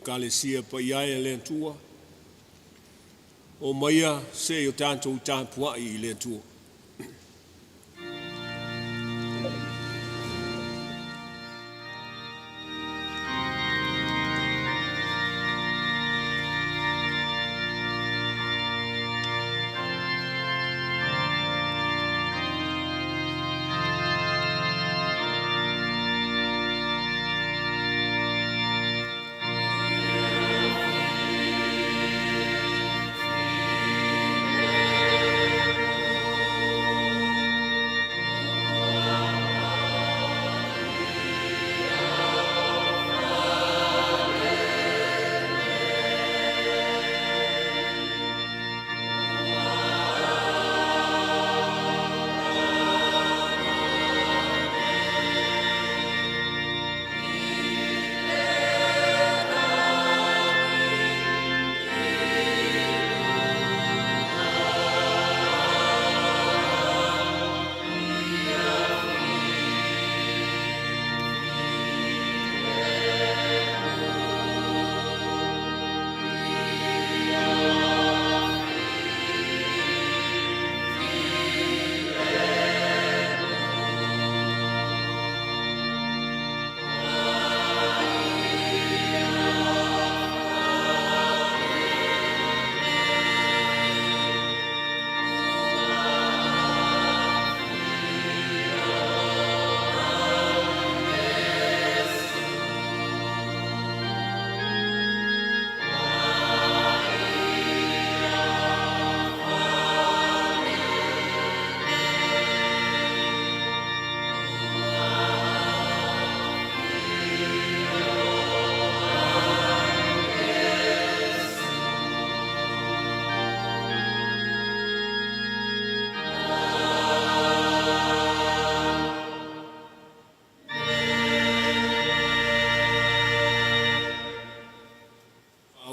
Ekalesia paia e a le Atua, omaia seʻi o tatou tapuaʻi i le Atua.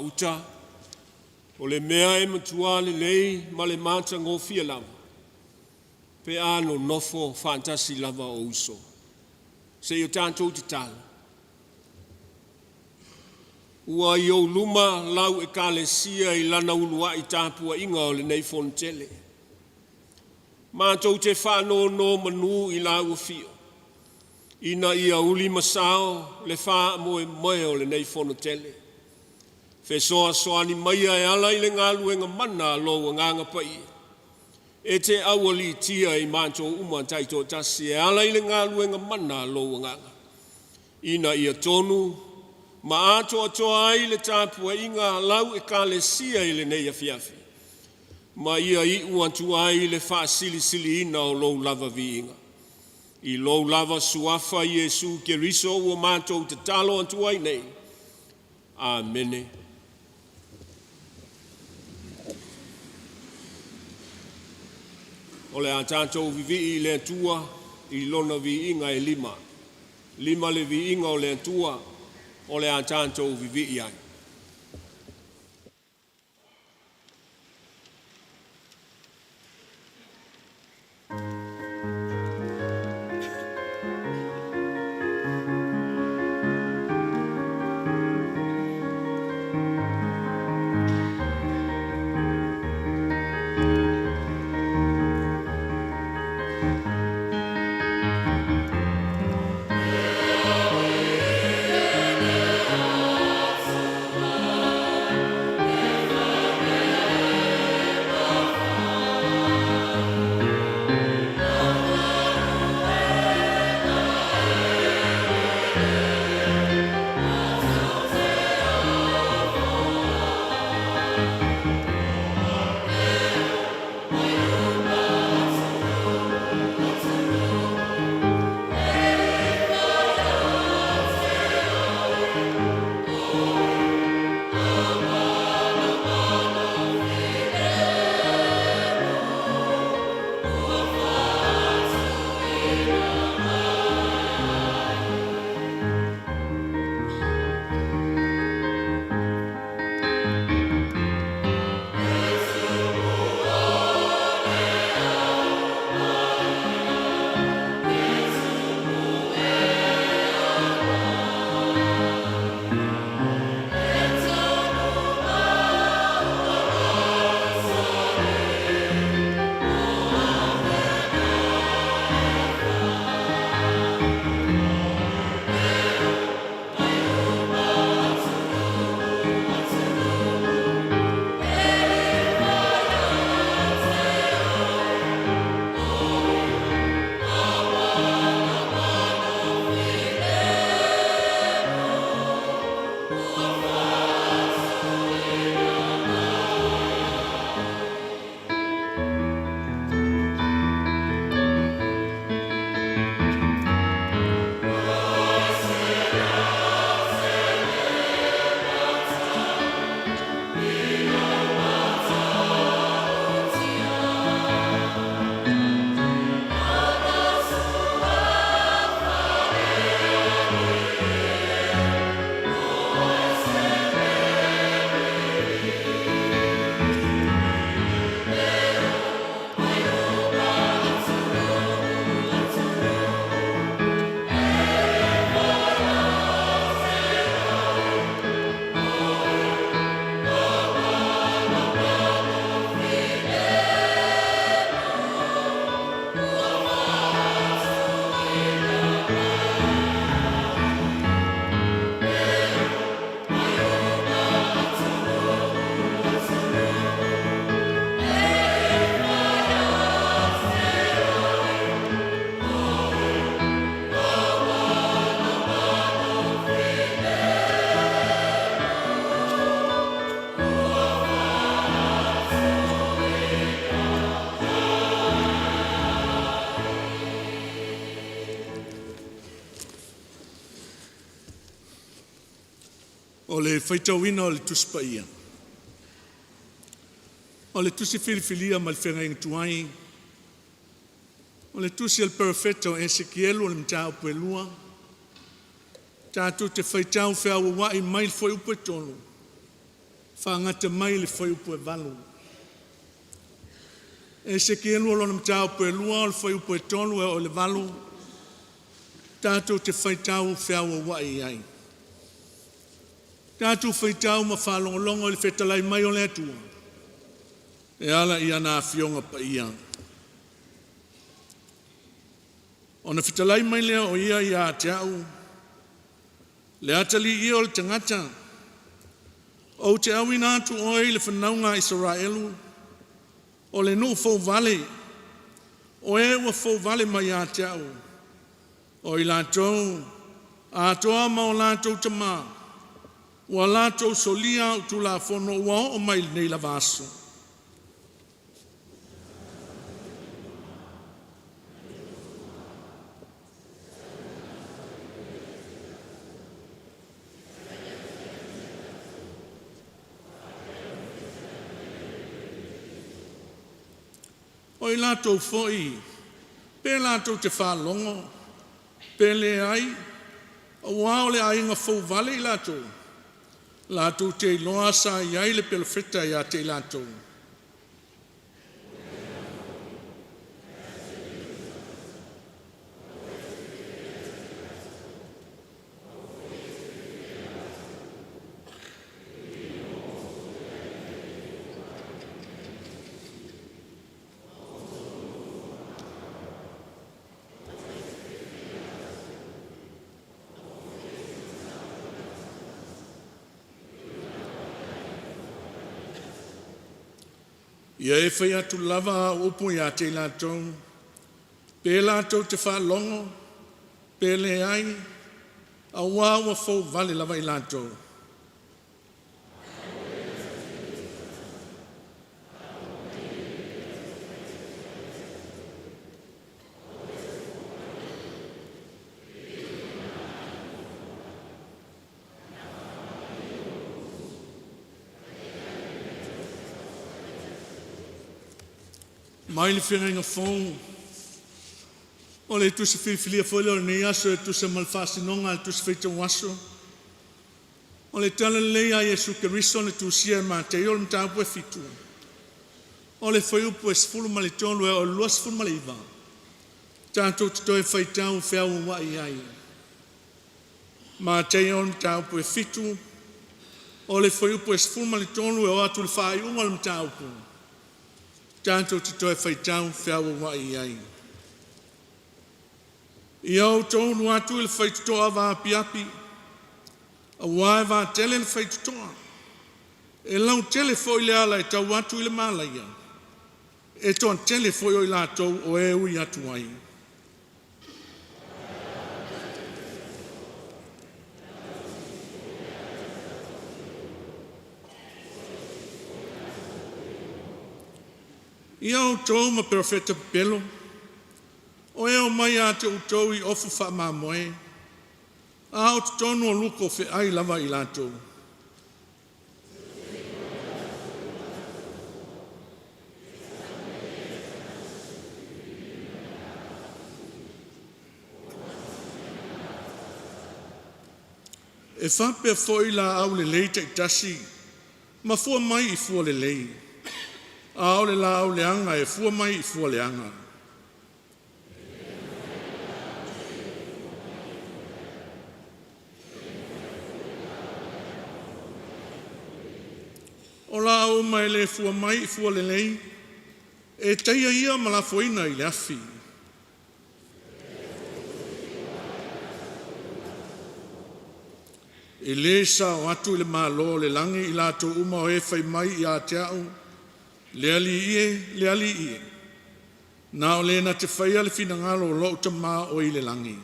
Auta, o le mea e matua lelei ma le matagofie lava, pe a nonofo faatasi lava o uso. Se i o tatou tatalo. Ua i ou luma lau Ekalesia i lana uluai tapuaiga o lenei Fonotele. Matou te faanonomanu i lau afio, ina ia ulimasao le faamoemoe o lenei Fonotele. Fesoasoani maia e ala i le galuega mana a lou Agaga Paia, e te aualiitia i matou uma taitoatasi e ala i le galuega mana a lou Agaga, ina ia tonu ma atoatoa ai le tapuaiga a lau Ekalesia i lenei afiafi, ma ia iu atu ai i le faasilisiliina o lou lava viiga. I lou lava Suafa Iesu Keriso ua matou tatalo atu ai nei. Amene. O le a tatou vivii i le Atua i Lona viiga e lima. Lima le viiga o le Atua o le a tatou vivii ai. O le faitauina o le Tusi Paia, o le tusi filifilia mai le feagaiga tuai, o le tusi a le Perofeta o Esekielu o le mataupu e 2, tatou te faitau feauauai mai le fuaiupu e 3 faagata mai le fuaiupu e 8. Esekielu o lona mataupu e 2 o le fuaiupu e 3 e oo i le 8, tatou te faitau feauauai ai. Tatou faitau ma faalogologo i le fetalai mai o le Atua e ala i ana Afioga Paia. Ona fetalai mai lea o Ia ia te a'u, Le atalii ia o le tagata, ou te auina atu oe i le fanauga a Isaraelu o le nuu fouvale, o e ua fouvale mai ia te au, o i latou atoa ma o latou tamā ua latou solia au tulafono ua oo mai i lenei lava aso. O i latou foi, pe latou te faalogo, pe leai, auā o le aiga fouvale i latou, latou te iloa sa i ai le perofeta ia te i latou. Ia e fai atu lava au upu ia te i latou, pe latou te faalogo, pe leai, auā ua fouvale lava i latou. Mai le Feagaiga Fou, o le tusi filifilia foi lea o lenei aso e tusa ma le faasinoga a le Tusi Faitau Aso, o le Talalelei a Iesu Keriso na tusia e Mateo, le mataupu e 7, o le fuaiupu e 13 e oo i le 29, tatou te toe faitau feauauai ai. Mateo mataupu e 7, o le fuaiupu e 13 e oo atu i le faaiuga o le mataupu, tatou te toe faitau feauauai ai. Ia outou ulu atu i le faitotoa vaapiapi aua e vatele le faitotoa, e lautele foi le ala e tau atu i le malaia, e toatele foi o i latou o e ui atu ai. Ia outou ma perofeta pepelo, o e omai ia te outou i ofu faamamoe, a o totonu o luko feai lava i latou. E faapea foi laau lelei taitasi ma fua mai i fua lelei, a o le laau leaga e fua mai i fua leaga. O laau uma e le fua mai i fua lelei, e taia ia ma lafoina i le afi. E le sao atu i le Malo o le lagi i latou uma o e fai mai ia te a'u, ‘Le Alii e, le Alii e,’ na o le na te faia le finagalo o lo'u Tama o i le lagi.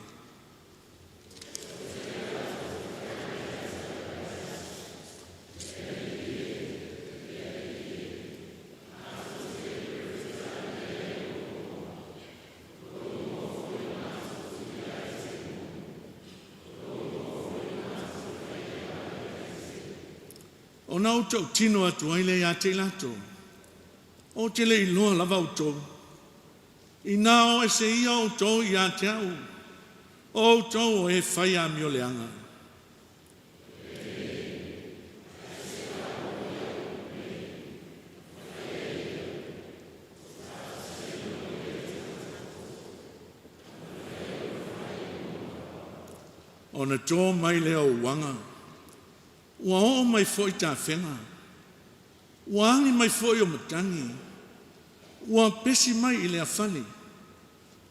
Ona ou tautino atu ai lea ia te i latou, Ou te le iloa lava outou. Inā o ese ia outou ia te a'u, o outou o e fai amioleaga. Ona to mai lea o uaga, ua oo mai foi tafega, ua agi mai foi o matagi, ua pesi mai i lea fale,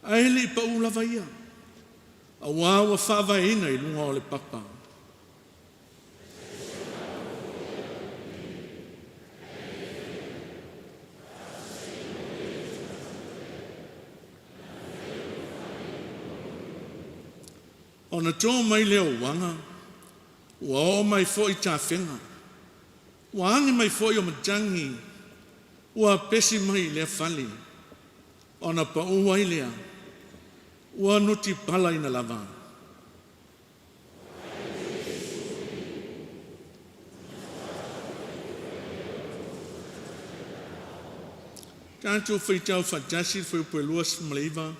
ae le i pau lava ia, auā ua faavaeina i luga o le papa. Ona to mai lea o uaga, ua oo mai foi tafega, ua agi mai foi o matagi, ua pesi mai i lea fale, ona pau ai lea, ua nutipalaina lava. Tatou faitau faatasi le fuaiupu e 29,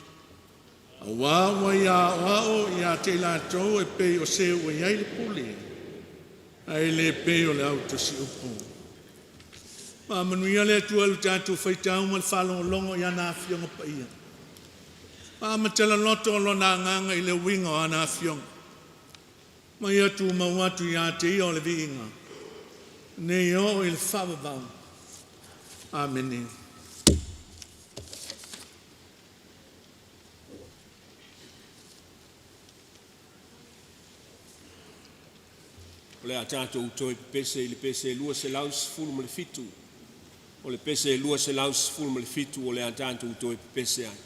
Auā ua ia aoao ia te i latou e pei o se ua i ai le pule, ae le pei o le au tusiupu. Faamanuia le Atua i le tatou faitau ma le faalogologo i ana Afioga Paia. Faamatala loto Lona Agaga i le uiga o ana Afioga, ma ia tumau atu ia te Ia o le viiga, nei oo i le faavavau. Amene. O le a tatou toe pepese i le pese 217. O le pese 217 o le a tatou toe pepese ai.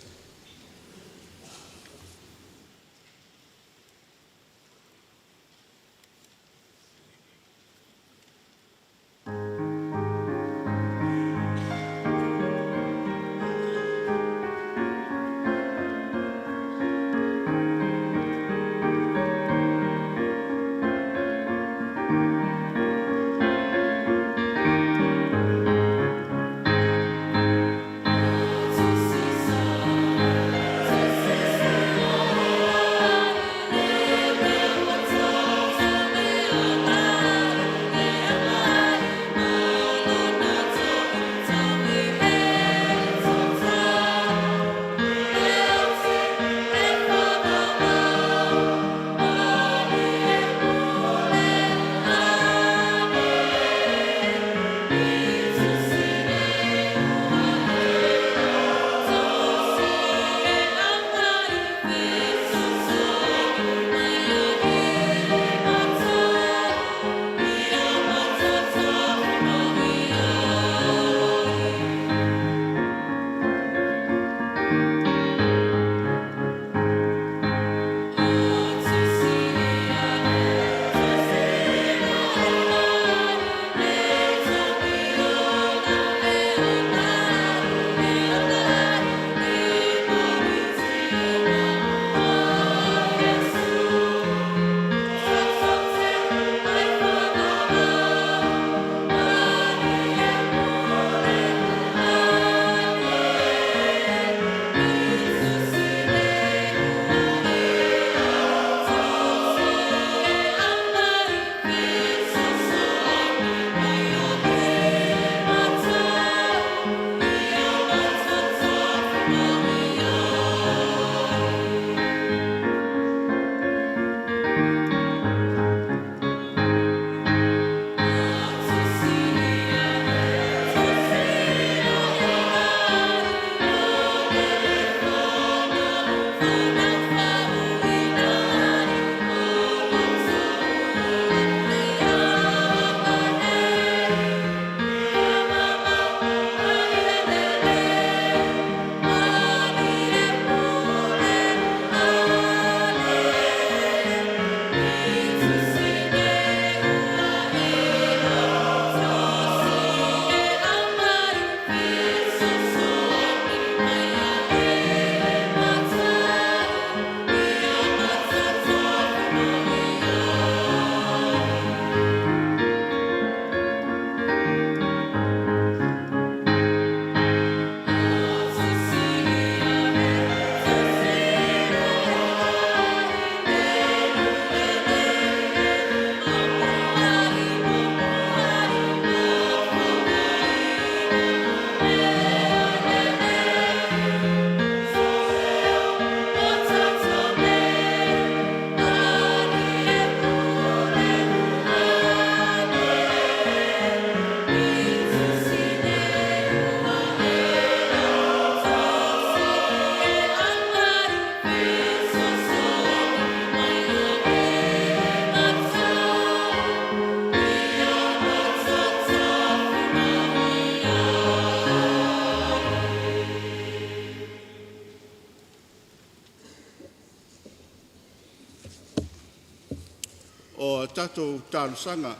o a tatou talosaga.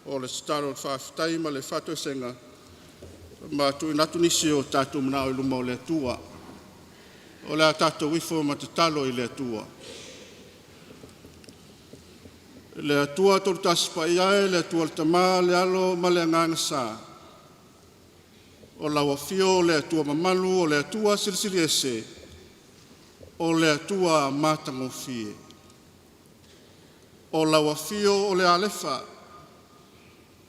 O le tatalo o le faafetai ma le faatoesega ma tuuina atu nisi o tatou manao i luma o le Atua. O le a tatou ifo ma tatalo i le Atua. Le Atua Tolutasi Paia e, le Atua le Tama, le Alo ma le Agaga Sa, o lau afio o le Atua mamalu, o le Atua Silisili Ese, o le Atua matagofie. O lau afio o le Alefa,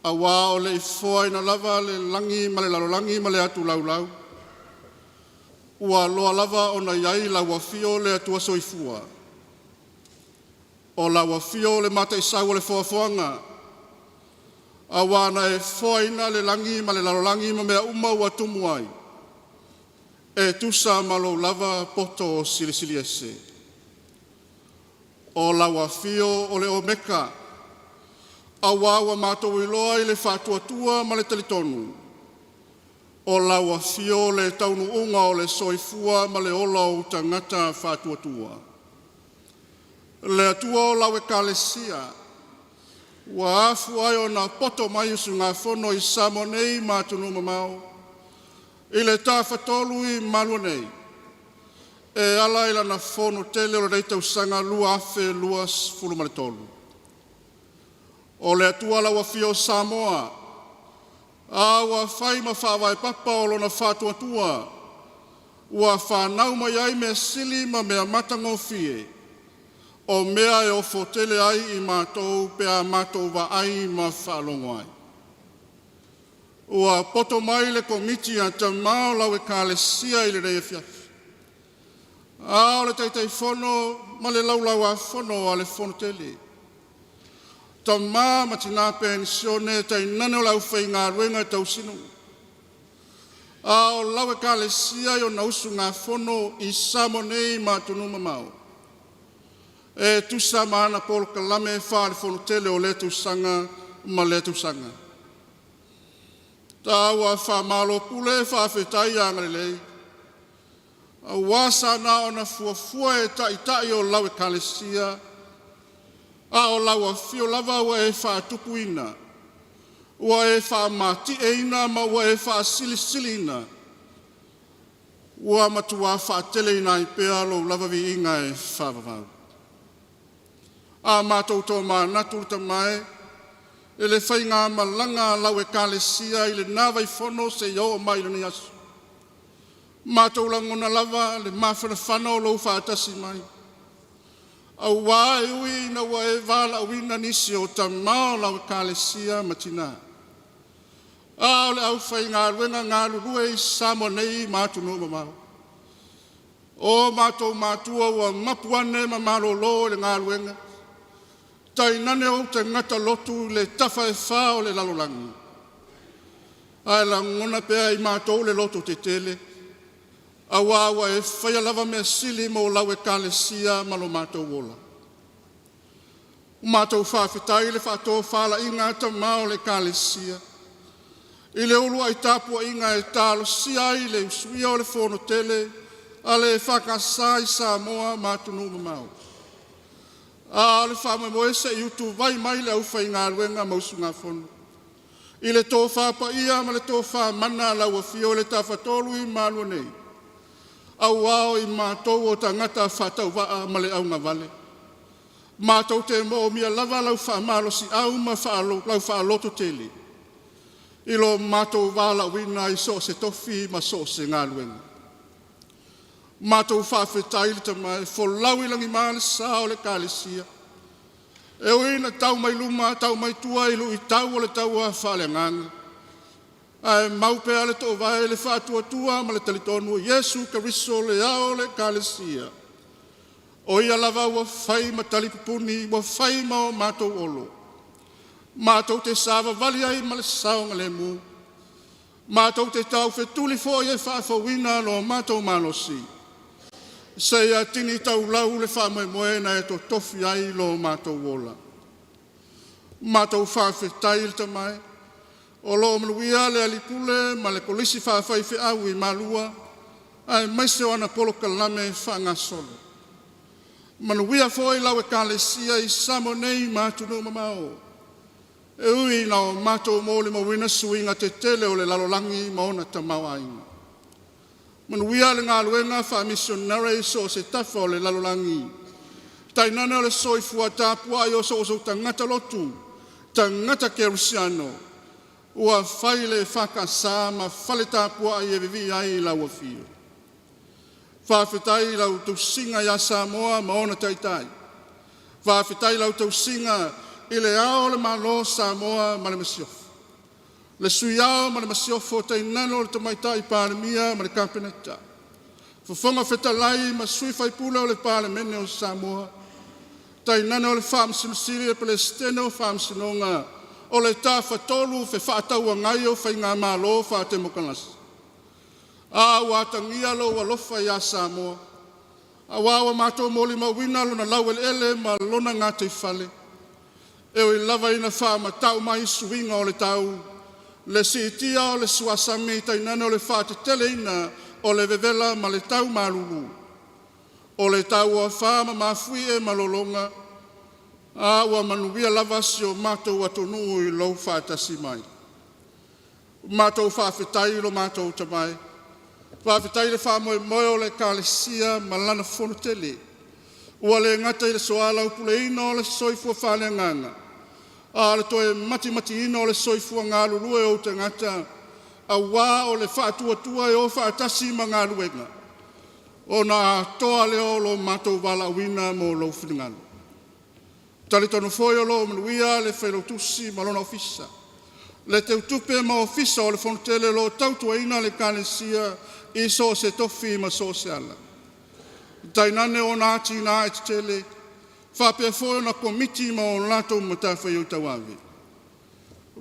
auā o le i foaina lava le lagi ma le lalolagi ma le atu laulau, ua loa lava ona i ai lau afio le Atua Soifua. O lau afio o le Mataisau o le Foafoaga, auā na e foaina le lagi ma le lalolagi ma mea uma ua tumu ai, e tusa ma lou lava poto silisili ese. O lau afio o le Omeka, auā ua matou iloa i le faatuatua ma le talitonu, o lau afio le taunuuga o le soifua ma le ola o ou tagata faatuatua. Le Atua o lau ekalesia, ua afua ai ona poto mai usugafono i Samoa nei ma atunuu mamao i le Tafatolu i Malua nei, e ala i lana fono tele o lenei tausaga 2023. O le Atua lau afio o Samoa, a ua fai ma faavae papa o lona faatuatua, ua fanau mai ai mea sili ma mea matagofie, o mea e ofo tele ai i matou pe a matou vaai ma faalogo ai. Ua poto mai le Komiti a Tamā o lau Ekalesia i lenei afiafi, a o le Taitaifono ma le Laulau-a-Fono a le Fono Tele, tamā ma tinā penisione tainane o le aufaigaluega tausinuu, a o lau Ekalesia i ona usugafono i Samoa nei ma atunuu mamao, e tusa ma ana polokalame faale-Fono tele o lea tausaga ma lea tausaga. Taua faamalo pule faafetai agalelei, auā sa na ona fuafua e taitai o lau ekalesia, a o lau afio lava ua e faatupuina, ua e faamatieina ma ua e faasilisiliina, ua matua faateleina ai pea lou lava viiga e faavavau. A matou tomanatu le Tama e i le faigamalaga a lau Ekalesia i lena vaifono seia oo mai i lenei aso, matou lagona lava le mafanafana o lou faatasi mai, auā e ui ina ua e valaauina nisi o tamā o lau Ekalesia ma tinā, a o le aufaigaluega galulue i Samoa nei ma atunuu mamao, o matou matua ua mapu ane ma malolo i le galuega, tainane ou tagata lotu i le tafa e fā o le lalolagi, ae lagona pea e i matou le lototetele, auā ua e faia lava mea sili mo lau Ekalesia ma lo matou ola. Ua matou faafetai i le faatofalaiga a tamā o le Ekalesia i le uluai tapuaiga e talosia ai le usuia o le Fono Tele a le EFKS i Samoa ma atunuu mamao. A o le faamoemoe se i utuvai mai le aufaigaluega ma usugafono i le tofa paia ma le tofa mana a lau afio i le Tafatolu i Malua nei, auā o i matou o tagata faatauvaa ma le augavale. Matou te moomia lava lau faamalosiau ma lau faalototele i lo matou valaauina i so o se tofi ma so o se galuega. Matou faafetai le Tama e folau i lagima le sa o le Ekalesia, e ui ina tau mai luma tau mai tua i luitau o le taua faaleagaga, ae mau pea le toovae i le faatuatua ma le talitonu o Iesu Keriso le Ao o le Ekalesia. O Ia lava ua fai ma talipupuni, ua fai ma o matou olo, matou te savavali ai ma le saogalemu, matou te taufetuli foi e faafouina lo matou malosi, seia tini taulau le faamoemoe na e totofi ai lo matou ola. Matou faafetai le Tama e, o lo o manuia le alii pule ma le Kolisi Faafaifeau i Malua aemaise o ana polokalame faagasolo. Manuia foi lau ekalesia i Samoa nei ma atunuu mamao. E ui ina o matou molimauina suiga tetele o le lalolagi ma ona tamaoaiga. Manuia le galuega faamisionare i so o se tafa o le lalolagi, tainane o le soifua tapuai o so o se tagata lotu, tagata kerisiano ua fai le EFKS ma fale tapuai e vivii ai i lau Afio. Faafetai i lau tausiga ia Samoa ma ona taitai. Faafetai i lau tausiga i le Ao o le Malo o Samoa ma le Masiofo, le Sui Ao ma le Masiofo, tainane o le Tamaitai Palemia ma le Kapeneta, Fofoga Fetalai ma sui usufono o le Palemene o Samoa, tainane o le Faamasino Sili, le Peresetene o Faamasinoga o le Tafatolu Fefaatauagai o Faigamalo Faatemokarasi. A ua atagia lou alofa ia Samoa, aua ua matou molimauina lona laueleele ma lona gataifale, e ui lava ina faamata'u mai suiga o le tau, le siitia o le suasami tainane o le faateteleina o le vevela ma le tau malulu, o le tau o afa ma mafuie ma lologa, a ua manuia lava si o matou atunuu i lou faatasi mai. Matou faafetai i lo matou Tamae, faafetai i le faamoemoe o le Ekalesia ma lana fono tele, ua le gata i le soalaupuleina o le soifua faaleagaga, a o le toe matimatiina o le soifua galulue o ou tagata, aua o le faatuatua e o faatasi ma galuega, ona atoa lea o lo matou valaauina mo lou finagalo. Talitonu foi o lo o manuia le Failautusi ma lona Ofisa, le Teutupe ma Ofisa o le Fono Tele o lo o tautuaina le Ekalesia i so o se tofi ma so o se ala, tainane ona atinae tetele, faapea foi ona komiti ma o latou matafaioi tauave.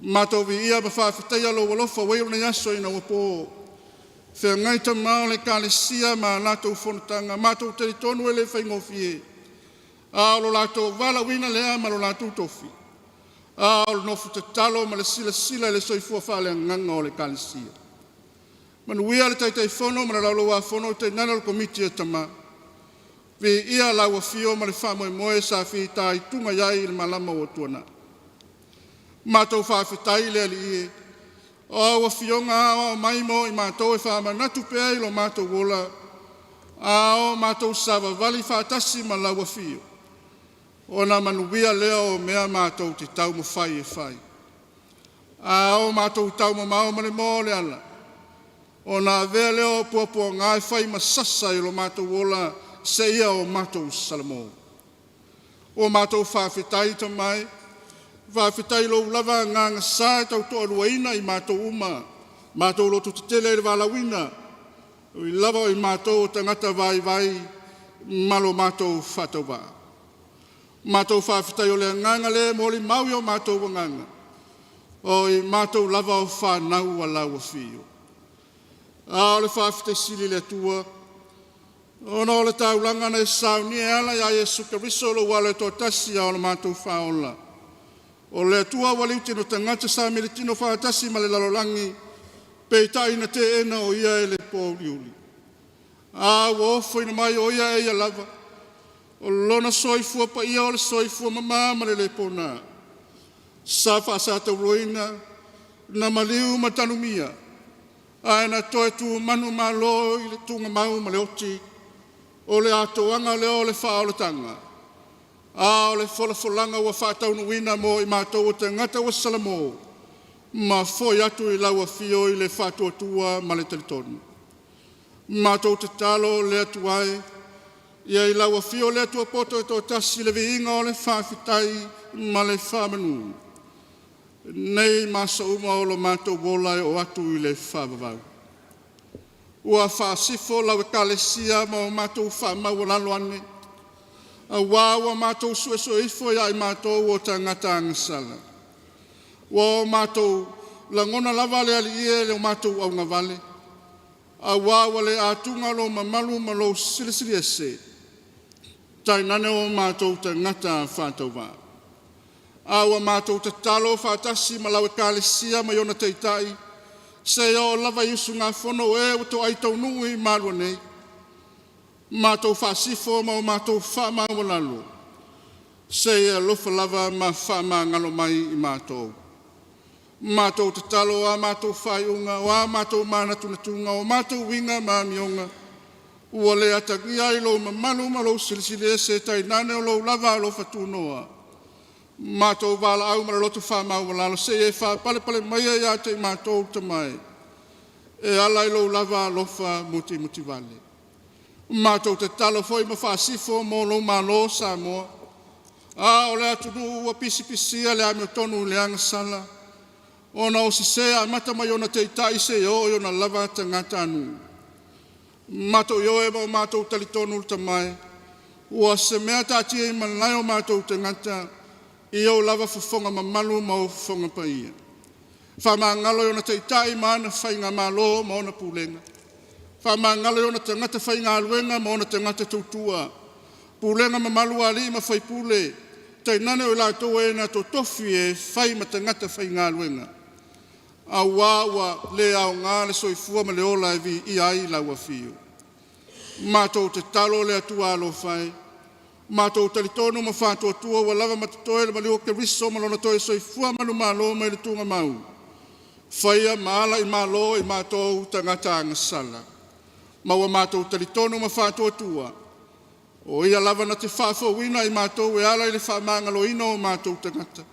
Matou viia ma faafetaia lou alofa ua i lenei aso ina ua po, feagai tama o le Ekalesia ma a latou fonotaga. Matou te talitonu e le faigofie, a o lo latou valaauina lea ma lo latou tofi, a o le nofo tatalo ma le silasila i le soifua faaleagaga o le Ekalesia. Manuia le Taitaifono ma le Laulau-a-Fono tainane o le Komiti a Tama. Viia lau afio ma le faamoemoe sa fitaituga ai i le malama ua tuanai. Matou faafetai i le Alii e, o au Afioga aoao mai mo i matou e faamanatu pea i lo matou ola, a o matou savavali faatasi ma lau Afio, ona manuia lea o mea matou te taumafai e fai. A o matou taumamao ma le moa o le ala, ona avea lea o puapuaga e fai ma sasa i lo matou ola seia o matou salamo. Ua matou faafetai Tama e, faafetai i lou lava agaga sa e tautoaluaina i matou uma, matou lototetele i le valaauina, e ui lava o i matou o tagata vaivai ma lo matou faatauvaa. Matou faafetai o le agaga lea e molimau i o matou agaga, o i matou lava o fanau a lau Afio. A o le faafetai sili i le Atua, ona o le taulaga na e saunia e ala ia Iesu Keriso lou alo e toatasi ao lo matou faaola. O le Atua ua liutino tagata sa militino faatasi ma le lalolagi, peitai na teena o ia e le pouli. A ua ofoina mai o ia e ia lava, o lona soifua paia o le soifua mama ma le le pona, sa faasatauaina na maliu ma tanumia, ae na toe tu manumalo i le tugamau ma le oti, o le atoaga lea o le faaolataga, a o le folafolaga ua faataunuuina mo i matou o tagata ua salamo, ma foi atu i lau afio i le faatuatua ma le talitonu. Matou tatalo le Atua e, ia i lau afio le Atua poto e toatasi le viiga o le faafetai ma le faamanu, nei ma aso uma o lo matou ola e oo atu i le faavavau. Ua faasifo lau ekalesia ma o matou faamaualalo ane, auā ua matou suesue ifo ia i matou o tagata agasala. Ua o matou lagona lava le Alii e i le matou augavale, auā ua le atuga lou mamalu ma lou silisili ese, tainane o matou tagata faatauvaa. A ua matou tatalo faatasi ma lau ekalesia ma i ona taitai, seia oo lava i usugafono o e ua toai taunuu i malua nei. Matou faasifo ma o matou faamaualalo, se i alofa lava ma faamagalo mai i matou. Matou tatalo o a matou faaiuga, o a matou manatunatuga, o matou uiga ma amioga, ua le atagia ai lou mamalu ma lou Silisili Ese tainane o lou lava alofa tunoa, matou valaau ma le loto faamaualalo, se i e faapalepale maia ia te i matou le tamae, e ala i lou lava alofa mutimutivale. Matou tatalo foi ma faasifo mo lou Malo o Samoa, a o le atunuu ua pisipisia le amiotonu i le agasala, ona o sesē amata mai ona taitai seia oo i ona lava tagatanuu. Matou ioe ma o matou talitonu le tamae, ua se mea taatia i malae o matou tagata i ou lava fofoga mamalu ma ou fofoga paia. Faamagalo e ona taitai ma ana faigamalo ma ona pulega. Faamagalo e ona tagata faigaluega ma ona tagata tautua, pulega mamalu a alii ma faipule, tainane o i latou e na totofi e fai ma tagata faigaluega, auā ua le aoga le soifua ma le ola e viia ai lau afio. Matou tatalo le Atua alofa e, matou talitonu ma faatuatua ua lava ma totoe le maliu o Keriso ma lona toe soifua manumalo mai le tuugamau, faia ma ala i Malo i matou tagata agasala, ma ua matou talitonu ma faatuatua, o Ia lava na te faafouina i matou e ala i le faamagaloina o matou tagata,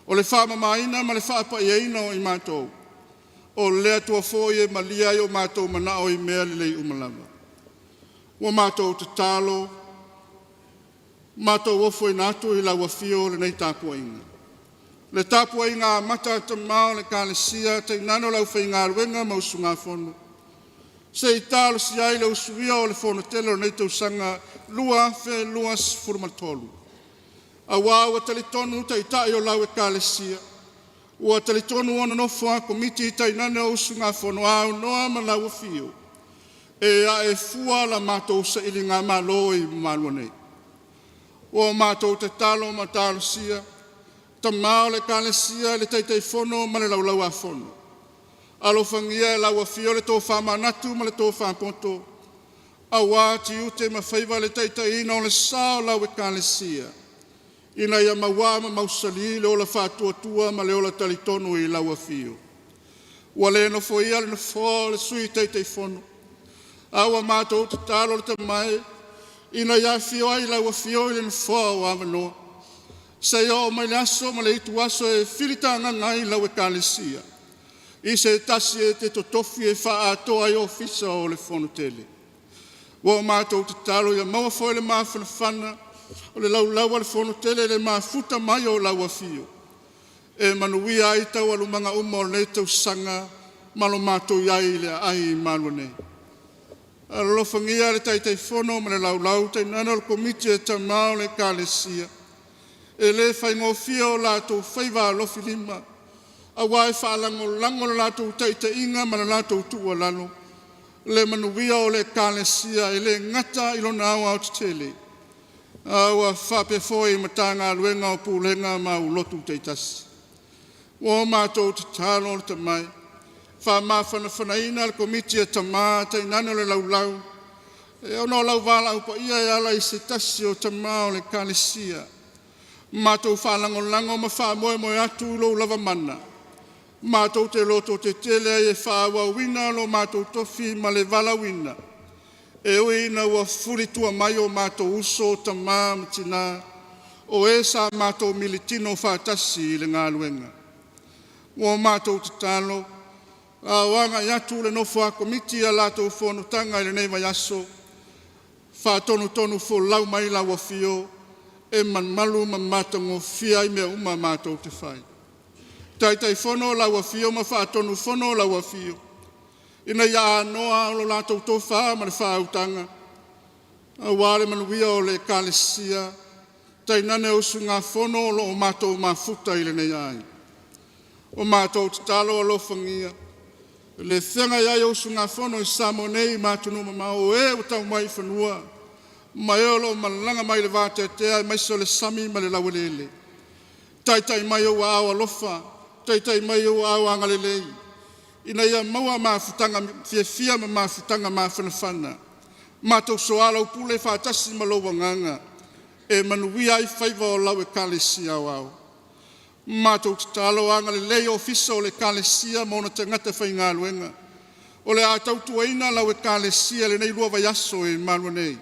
o le faamamaina ma le faapaiaina o i matou. O le Atua foi e malie ai o matou manao i mea lelei uma lava. Ua matou tatalo, matou ofoina atu i lau afio lenei tapuaiga. Le tapuaiga amata a tama o le Ekalesia, tainane o le aufaigaluega ma usugafono, se i talosia ai le usuia o le Fono tele o lenei tausaga 2023. Aua ua talitonu Taitai o lau Ekalesia, ua talitonu ona nofo a komiti tainane o usugafono a aunoa ma lau afio, e ae fua la matou sailigamalo i Malua nei. Ua matou tatalo ma talosia tama o le Ekalesia i le Taitaifono ma le Laulau-a-Fono. Alofagia e lau afio le tofa manatu ma le tofa poto aua tiute ma faiva le taitaiina o le sa o lau Ekalesia, ina ia mauā ma mausali le ola faatuatua ma le ola talitonu i lau afio. Ua le nofoia le nofoa o le Sui Taitaifono, a ua matou tatalo le tamae ina ia afio ai lau afio i le nofoa o avanoa, seia oo mai le aso ma le ituaso e filitagaga ai lau Ekalesia i se tasi e te totofi e faaatoa ai ofisa o le Fono Tele. Ua matou tatalo ia maua foi le mafanafana o le laulau a le Fono Tele i le mafuta mai o lau afio, e manuia ai taualumaga uma o lenei tausaga ma lo matou i ai i le aai i malua nei. Alofagia le Taitaifono ma le Laulau, tainane o le Komiti a Tama o le Ekalesia, e le faigofie o latou faiva alofilima, auā e faalagolago le latou taitaiga ma le latou tuualalo le manuia o le Ekalesia, e le gata i lona aoaotetele, a ua faapea foi i Matagaluega o Pulega ma aulotu taitasi. Ua matou tatalo le tamae, faamafanafanaina le Komiti a Tama tainane o le Laulau, ona o lau valaau paia e ala i se tasi o tama o le Ekalesia. Matou faalagolago ma faamoemoe atu i lou lava mana, matou te lototetele ai e faaauauina lo matou tofi ma le valaauina, e ui ina ua fulitua mai o matou uso, o tama ma tina, o e sa matou militino faatasi i le galuega. Ua matou tatalo a o agai atu le nofo a Komiti i a latou fonotaga i lenei vaiaso, faatonutonu folau mai lau afio e malumalu ma matagofie ai mea uma matou te fai. Taitaifono lau afio ma faatonufono lau afio, ina ia anoa lo latou tofa ma le faautaga, aua le manuia o le Ekalesia, tainane usugafono o lo o matou mafuta i lenei ai. Ua matou tatalo alofagia le feagai ai o usugafono i Samoa nei ma atunuu mamao, o e ua tau mai i fanua ma e o lo o malaga mai le vateatea aemaise o le sami ma le laueleele. Taitai mai ou aao alofa, taitai mai ou aao agalelei, ina ia maua mafutaga fiafia ma mafutaga mafanafana. Matou soalaupule faatasi ma lou Agaga e manuia ai faiva o lau Ekalesia aoao. Matou tatalo, agalelei ofisa o le Ekalesia ma ona tagata faigaluega o le a tautuaina lau Ekalesia i lenei 2 vaiaso i Malua nei.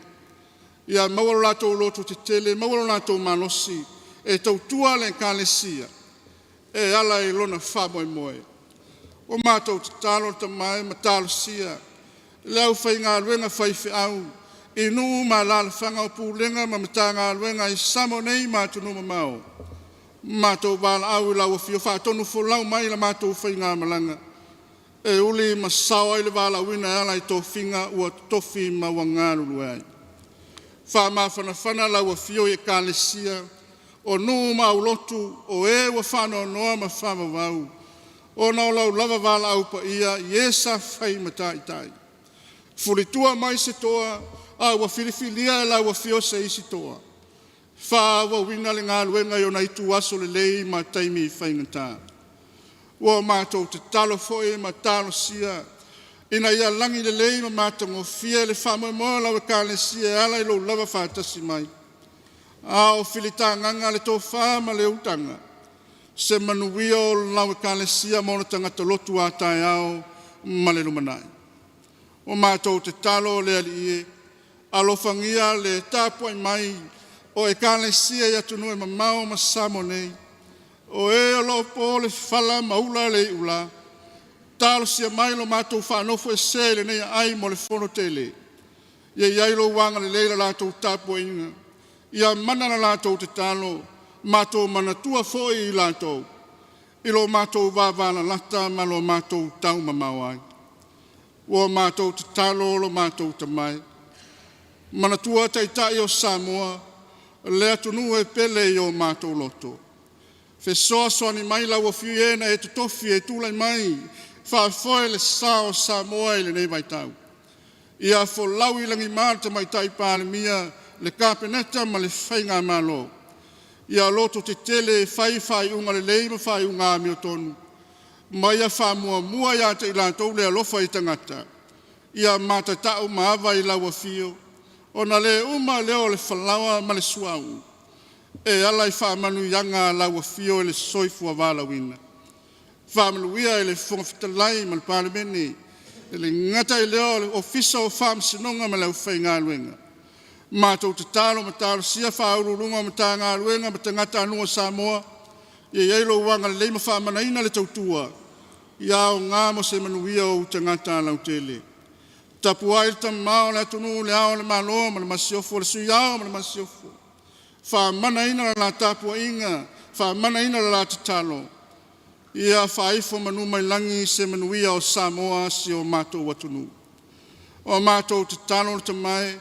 Ia maua lo latou lototetele, maua lo latou malosi e tautua le Ekalesia e ala i lona faamoemoe. Ua matou tatalo le Tama e ma talosia le aufaigaluega faifeau i nuu ma alaalafaga o pulega ma Matagaluega i Samoa nei ma atunuu mamao. Matou valaau i lau Afio faatonufolau mai la matou faigamalaga e uli ma sao ai le valaauina e ala i tofiga ua totofi ma ua galulue ai. Faamafanafana lau Afio i Ekalesia o nuu ma aulotu o e ua faanoanoa ma faavavau ona o lau lava valaau paia i e sa fai ma taitai. Fulitua mai se toa a ua filifilia e lau Afio se isi toa, faaauauina le galuega i ona ituaso lelei ma taimi faigata. Ua matou tatalo foi ma talosia ina ia lagi lelei ma matagofie le faamoemoe o lau Ekalesia e ala i lou lava faatasi mai, a o filitagaga le tofa ma le utaga, se manuia o lau Ekalesia ma ona tagata lotu a taeao ma le lumanai. Ua matou tatalo le Alii e, alofagia le tapuai mai o Ekalesia i atunuu e mamao ma Samoa nei, o e o lo o po le fala ma ula le iula, talosia mai lo matou faanofoesea i lenei aai mo le fono tele. Ia i ai lou agalelei i le latou tapuaiga, ia mana la latou tatalo, matou manatua foi i latou i lo matou vavalalata ma lo matou taumamao ai. Ua matou tatalo lo matou Tama e, manatua Taitai o Samoa, le atunuu e pele i o matou loto. Fesoasoani mai lau Afio e na e totofi e tulai mai faafoe le sa o Samoa i lenei vaitau. Ia folau i lagima le Tamaitai Palemia, le Kapeneta ma le Faigamalo. Ia lototetele e fai faaiuga lelei ma faaiuga amiotonu, ma ia faamuamua ia te i latou le alofa i tagata. Ia matatau ma ava i lau afio, ona le uma lea o le falaoa ma le suauu e ala i faamanuiaga a lau afio i le soifua valaauina. Faamanuia i le Fofoga Fetalai ma le Palemene, e le gata i lea o le Ofisa o Faamasinoga ma le aufaigaluega. Matou tatalo ma talosia Faauluuluga o Matagaluega ma tagatanuu o Samoa, ia i ai lou agalelei ma faamanaina le tautua, ia aoga mo se manuia o ou tagata lautele. Tapuai le Tama o le atunuu, le Ao o le Malo ma le Masiofo, le Sui Ao ma le Masiofo, faamanaina le la tapuaiga, faamanaina le la tatalo, ia faaifo manu mai lagi se manuia o Samoa, si o matou atunuu. O a matou tatalo le Tama e,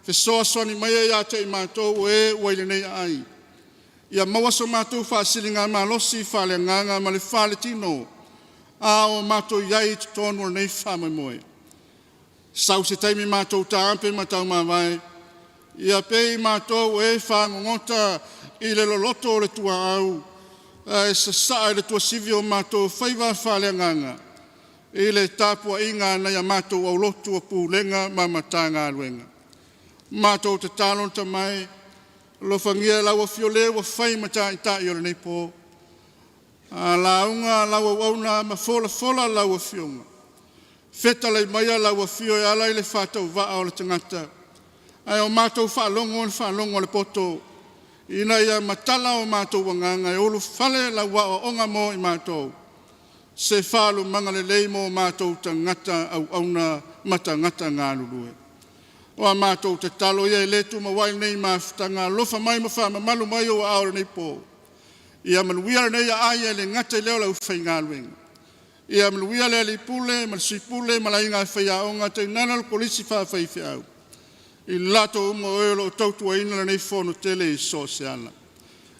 fesoasoani maia ia te i matou o e ua i lenei aai, ia maua so matou faasiligamalosi faaleagaga ma le faletino, a o matou i ai i totonu o lenei faamoemoe. Sau se taimi matou taape ma taumavae, ia pei matou o e fagogota i le loloto o le tuaau, ae sasaa i le tuasivi o matou faiva faaleagaga i le tapuaiga a nai a matou aulotu o Pulega ma Matagaluega. Matou tatalo le Tama e, alofagia e lau Afio le ua fai ma taitai o lenei po. A lauga lau auauna ma folafola lau Afioga, fetalai maia lau Afio e ala i le faatauvaa o le tagata, ae o matou faalogo i le faalogo a le poto, ina ia matala o matou agaga e ulufale lau aoaoga mo i matou, se faalumaga lelei mo matou tagata auauna ma tagata galulue. O a matou tatalo ia e le tumaui lenei mafutaga, alofa mai ma faamamalu mai ou aao i lenei po. Ia manuia lenei aai, e le gata i lea o le aufaigaluega. Ia manuia le alii pule ma le sui pule ma le aiga faiaoga, tainane le kolisi faafaifeau, i latou uma o e o lo o tautuaina lenei fono tele i so o se ala.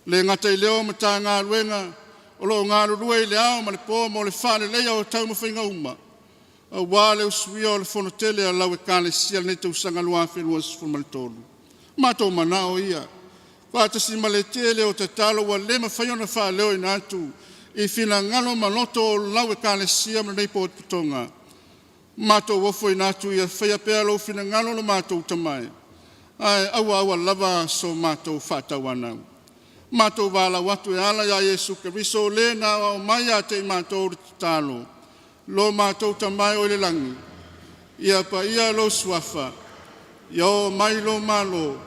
E le gata i lea o Matagaluega o lo o galulue i le ao ma le po mo le faaleleia o taumafaiga uma aua le usuia o le fono tele a lau Ekalesia i lenei tausaga 2023. Matou manao ia, faatasi ma le tele o tatalo ua le mafai ona faaleoina atu i finagalo ma loto o lau Ekalesia ma lenei potopotoga. Matou ofoina atu ia faia pea lou finagalo lo matou tamae, ae aua aua lava so matou faatauanau. Matou valaau atu e ala ia Iesu Keriso o le na aoao mai ia te i matou le tatalo, lo matou Tamae oi le lagi, ia paia lou suafa, ia oo mai lou Malo,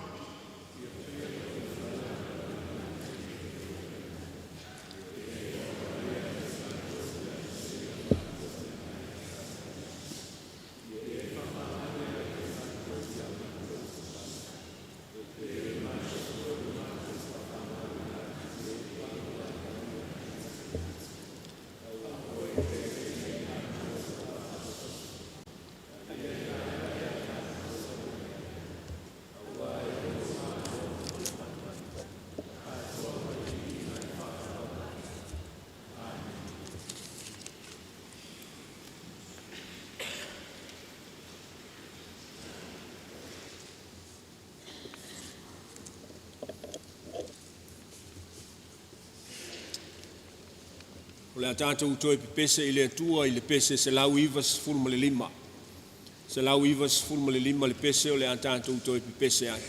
O le a tatou toe pepese i le Atua i le pese 195. 195 le pese o le a tatou toe pepese ai.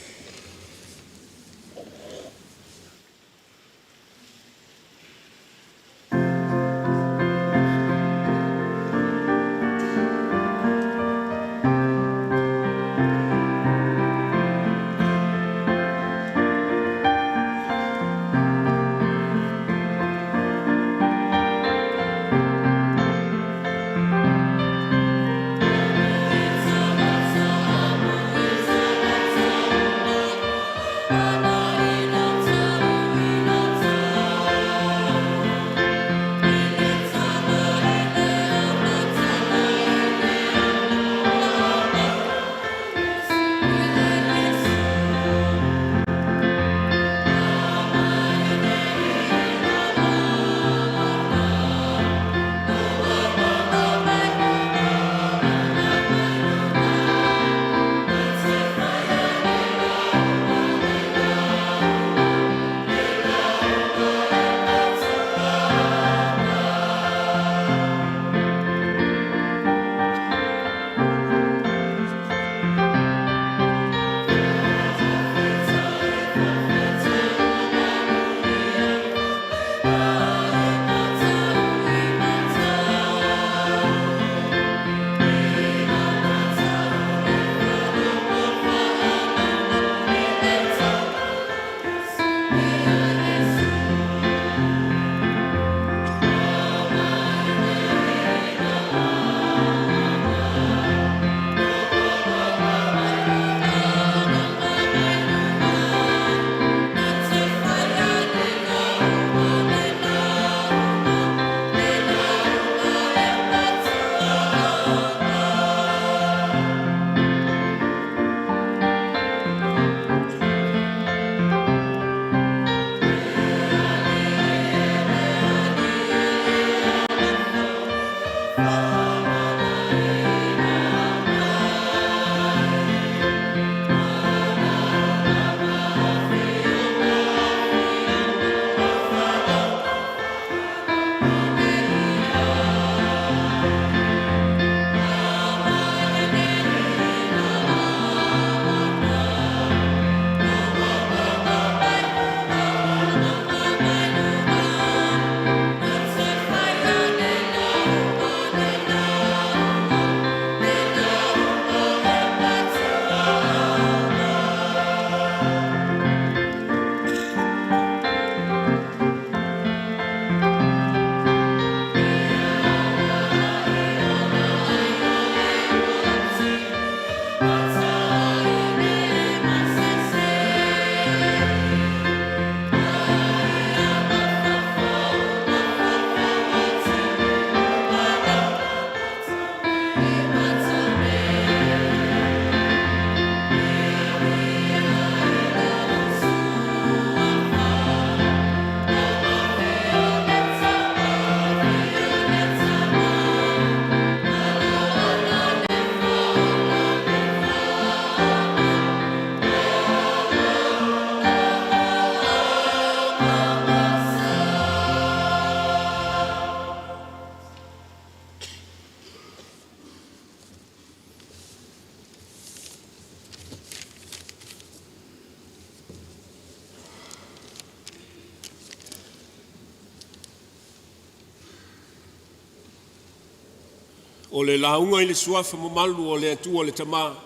O le lauga i le Suafa mamalu o le Atua le Tama,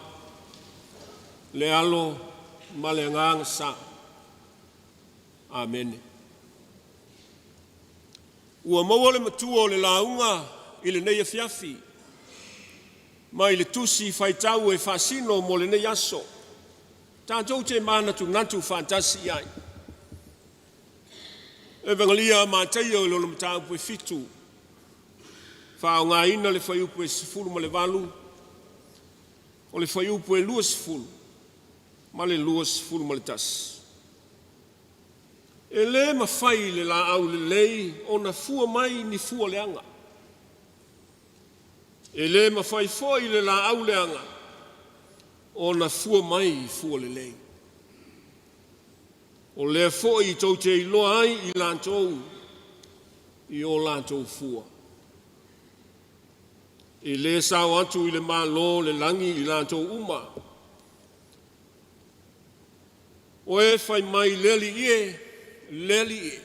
le Alo ma le Agaga Sa. Amene. Ua maua le matua o le lauga i lenei afiafi mai le tusi faitau e faasino mo lenei aso, tatou te manatunatu faatasi i ai. Evagelia a Mataio i lona mataupu e 7, faaaogaina le fuaiupu e 18, o le fuaiupu e 20 ma le 21. E le mafai i le laau lelei ona fua mai ni fua leaga. E le mafai foi i le laau leaga ona fua mai fua lelei. O lea foi tou te iloa ai i latou i o latou fua. E le sao atu i le Malo o le lagi i latou uma o e fai mai, ‘Le Alii e, le Alii e,’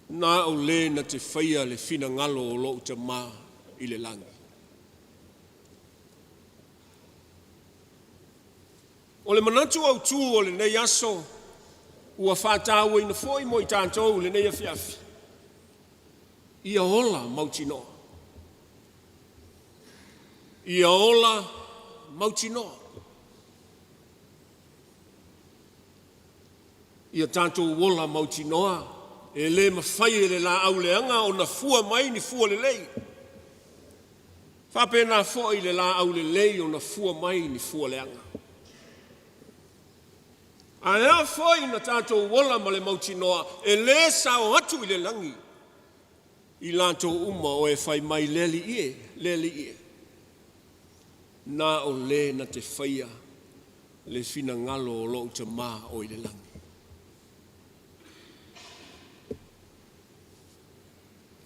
na o le na te faia le finagalo o lou Tama i le lagi. O le manatu autu o lenei aso ua faatauaina foi mo i tatou i lenei afiafi, ia ola mautinoa. Ia ola mautinoa. Ia tatou ola mautinoa e le mafai e le laau leaga ona fua mai ni fua lelei, e faapena foi le laau lelei ona fua mai ni fua leaga. Ae a foi na tatou ola ma le mautinoa e le sao atu i le lagi i latou uma o e fai mai, “Le Alii e, le Alii e,” na o le na te faia le finagalo o lou Tama o i le lagi.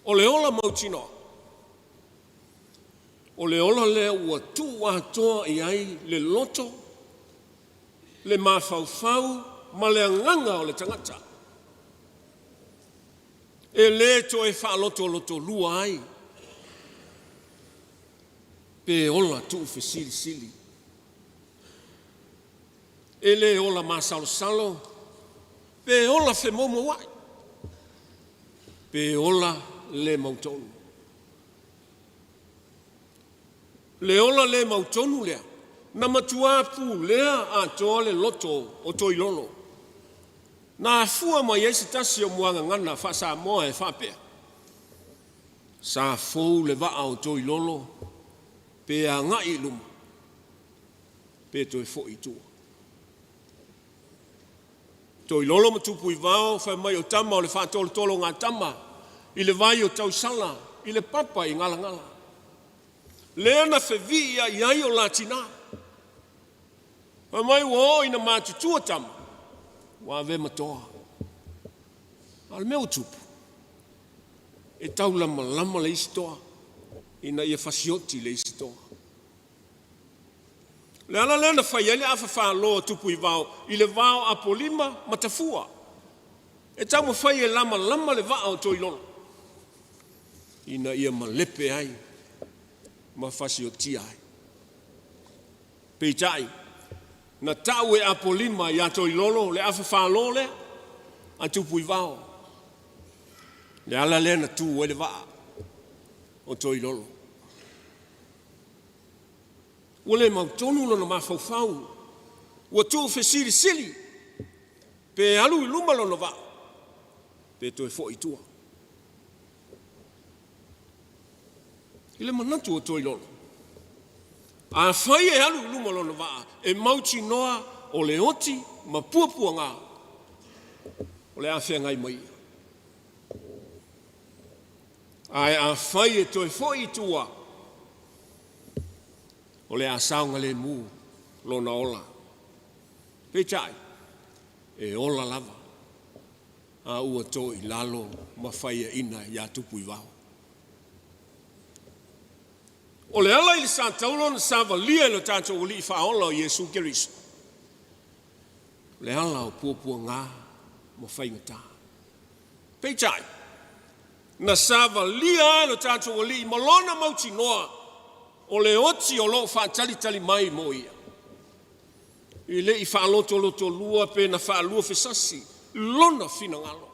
O le ola mautinoa, o le ola lea ua tuu atoa i ai le loto, le mafaufau ma le agaga o le tagata. E le toe faalotolotolua ai pe ola tuufesilisili. E le ola masalosalo pe ola femoumouai, pe ola le mautonu. Le ola le mautonu lea, na matua pulea atoa le loto o Toilolo, na afua mai ai se tasi o muagagana faa-Samoa e faapea, “Sa fou le vaa o Toilolo pe agai i luma pe toe foi i tua.” Toilolo ma Tupuivao fai mai o tama o le faatolotologatama i le vai o tausala i le papa i Galagala, lea na feviiai ai o la tina. Fai mai ua oo ina matutua tama, ua avea ma toa. A o le mea ua tupu, e taulamalama le isi toa ina ia fasioti le isi toa. O le ala lea na fai ai le afa falo a Tupuivao i le va o Apolima ma Tafua, e taumafai e lamalama le vaa o Toilolo ina ia malepe ai ma fasiotia ai. Peitai, na tau e Apolima ia Toilolo le afa falo lea a Tupuivao, le ala lea na tu ai le vaa o Toilolo. Ua le mautonu lona mafaufau, ua tuufesilisili pe alu i luma lona vaa pe toe foi i tua. I le manatu o Toilolo, afai e alu i luma lona vaa, e mautinoa o le oti ma puapuaga o le a feagai ma ia. Ae afai e toe foi i tua, o le a saogalemu lona ola. Peitai, e ola lava a ua toilalo ma faiaina ia Tupuivao. O le ala i le sa taulo na savalia e lo tatou Alii Faaola o Iesu Keriso, o le ala o puapuaga ma faigata. Peitai, Na savalia ai lo tatou Alii ma lona mautinoa o le oti o lo o faatalitali mai mo ia. E le i faalotolotolua pe na faaluafesasi lona finagalo.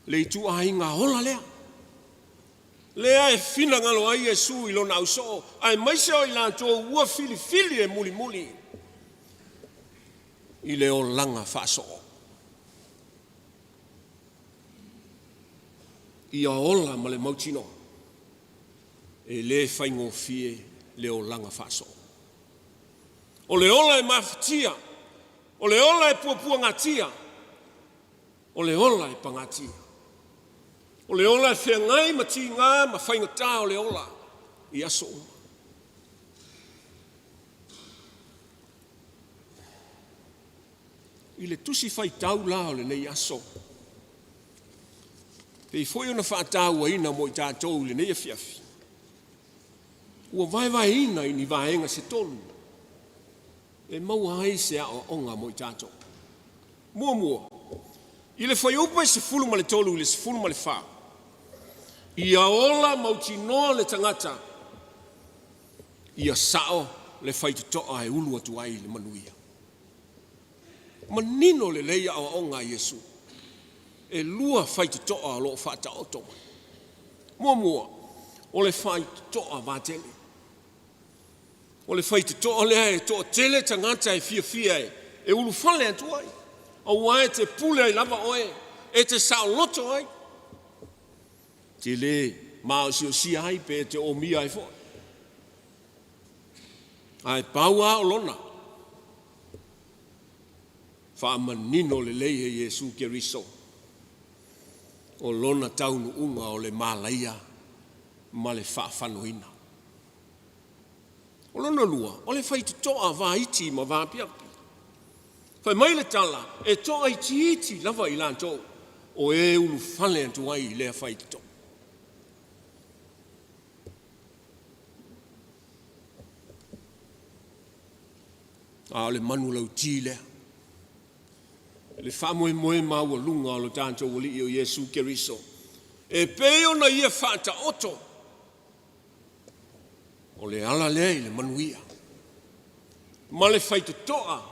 Le ituaiga ola lea, lea e finagalo ai Iesu i lona ausoo, aemaise o i latou ua filifili e mulimuli i le olaga faasoo. Ia ola ma le mautinoa, e le faigofie le olaga faasoo. O le ola e mafatia, o le ola e puapuagatia, o le ola e pagatia. O le ola e feagai ma tiga ma faigata o le ola i aso uma. I le tusi faitau la o lenei aso, pei foi ona faatauaina mo i tatou i lenei afiafi, ua vaevaeina i ni vaega se tolu e maua ai se aoaoga mo i tatou. Muamua, i le fuaiupu e 13 i le 14, ia ola mautinoa le tagata, ia sao le faitotoa e ulu atu ai le manuia. Manino lelei aoaoga a Iesu. E lua faitotoa o lo o faataoto mai. Muamua, o le faitotoa vatele. O le faitotoa lea e toatele tagata e fiafia e ulufale atu ai, aua e te pule ai lava oe, e te saoloto ai, te le maosiosia ai pe te omia ai foi. Ae pau lava o lona, faamanino lelei e Iesu Keriso, o lona taunuuga o le malaia ma le faafanoina. O lona lua, o le faitotoa vaiti ma vaapiapi. Fai mai le tala, e toaitiiti lava i latou o e ulufale atu ai i lea faitotoa. A o le manulauti lea, le faamoemoe maualuga o lo tatou Alii o Iesu Keriso, e pei ona ia faataoto, o le ala lea i le manuia, ma le faitotoa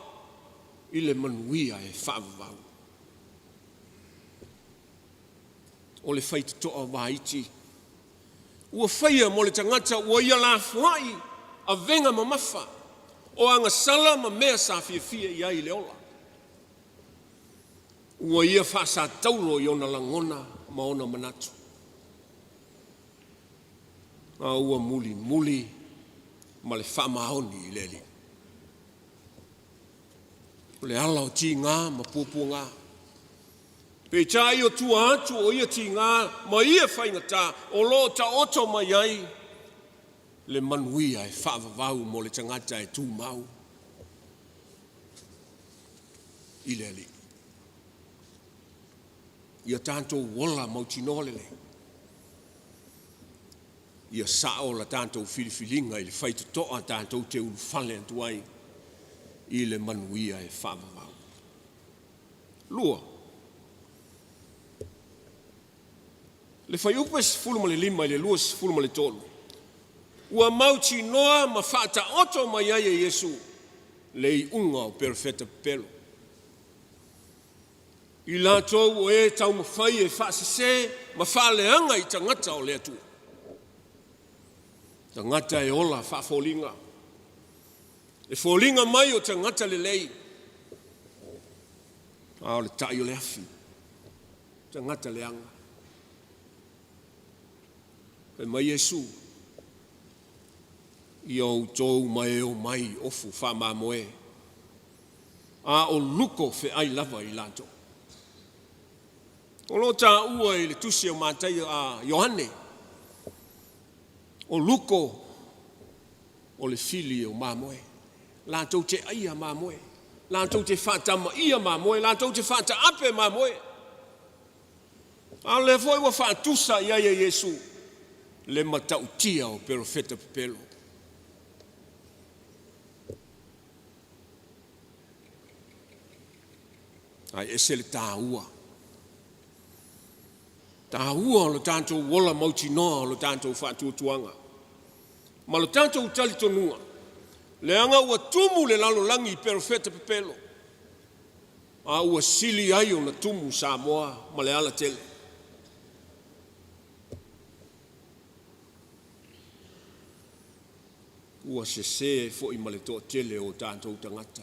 i le manuia e faavavau. O le faitotoa vaiti ua faia mo le tagata ua ia lafoai avega mamafa o agasala ma mea sa fiafia i ai i le ola. Ua ia faasataulo i ona lagona ma ona manatu, a ua mulimuli ma le faamaoni i le Alii. O le ala o tiga ma puapuaga. Peitai o tua atu o ia tiga ma ia faigata o lo o taoto mai ai le manuia e faavavau mo le tagata e tumau i le Alii. Ia tatou ola mautinoa lelei. Ia sao la tatou filifiliga i le faitotoa tatou te ulufale atu ai i le manuia e faavavau. 2. Le fuaiupu e 15 i le 23, ua mautinoa ma faataoto mai ai e Iesu le iuga o perofeta pepelo. I latou o e taumafai e faasese ma faaleaga i tagata o le Atua. Tagata e ola faafoliga. E foliga mai o tagata lelei, a o le tai o le afi, tagata leaga. Fai mai Iesu, ia outou ma e omai i ofu faamamoe, a o luko feai lava i latou. O lo o taua i le tusi o Mataio a Ioane, o luko o le fili o mamoe, latou te aia mamoe, latou te faatamaia mamoe, latou te faataape mamoe. A o lea foi ua faatusa i ai e Iesu le matautia o perofeta pepelo. Ae ese le taua. Taua o lo tatou ola mautinoa o lo tatou faatuatuaga ma lo tatou talitonuga, leaga ua tumu le lalolagi i perofeta pepelo, a ua sili ai ona tumu Samoa ma le alatele. Ua sese ai foi ma le toatele o tatou tagata.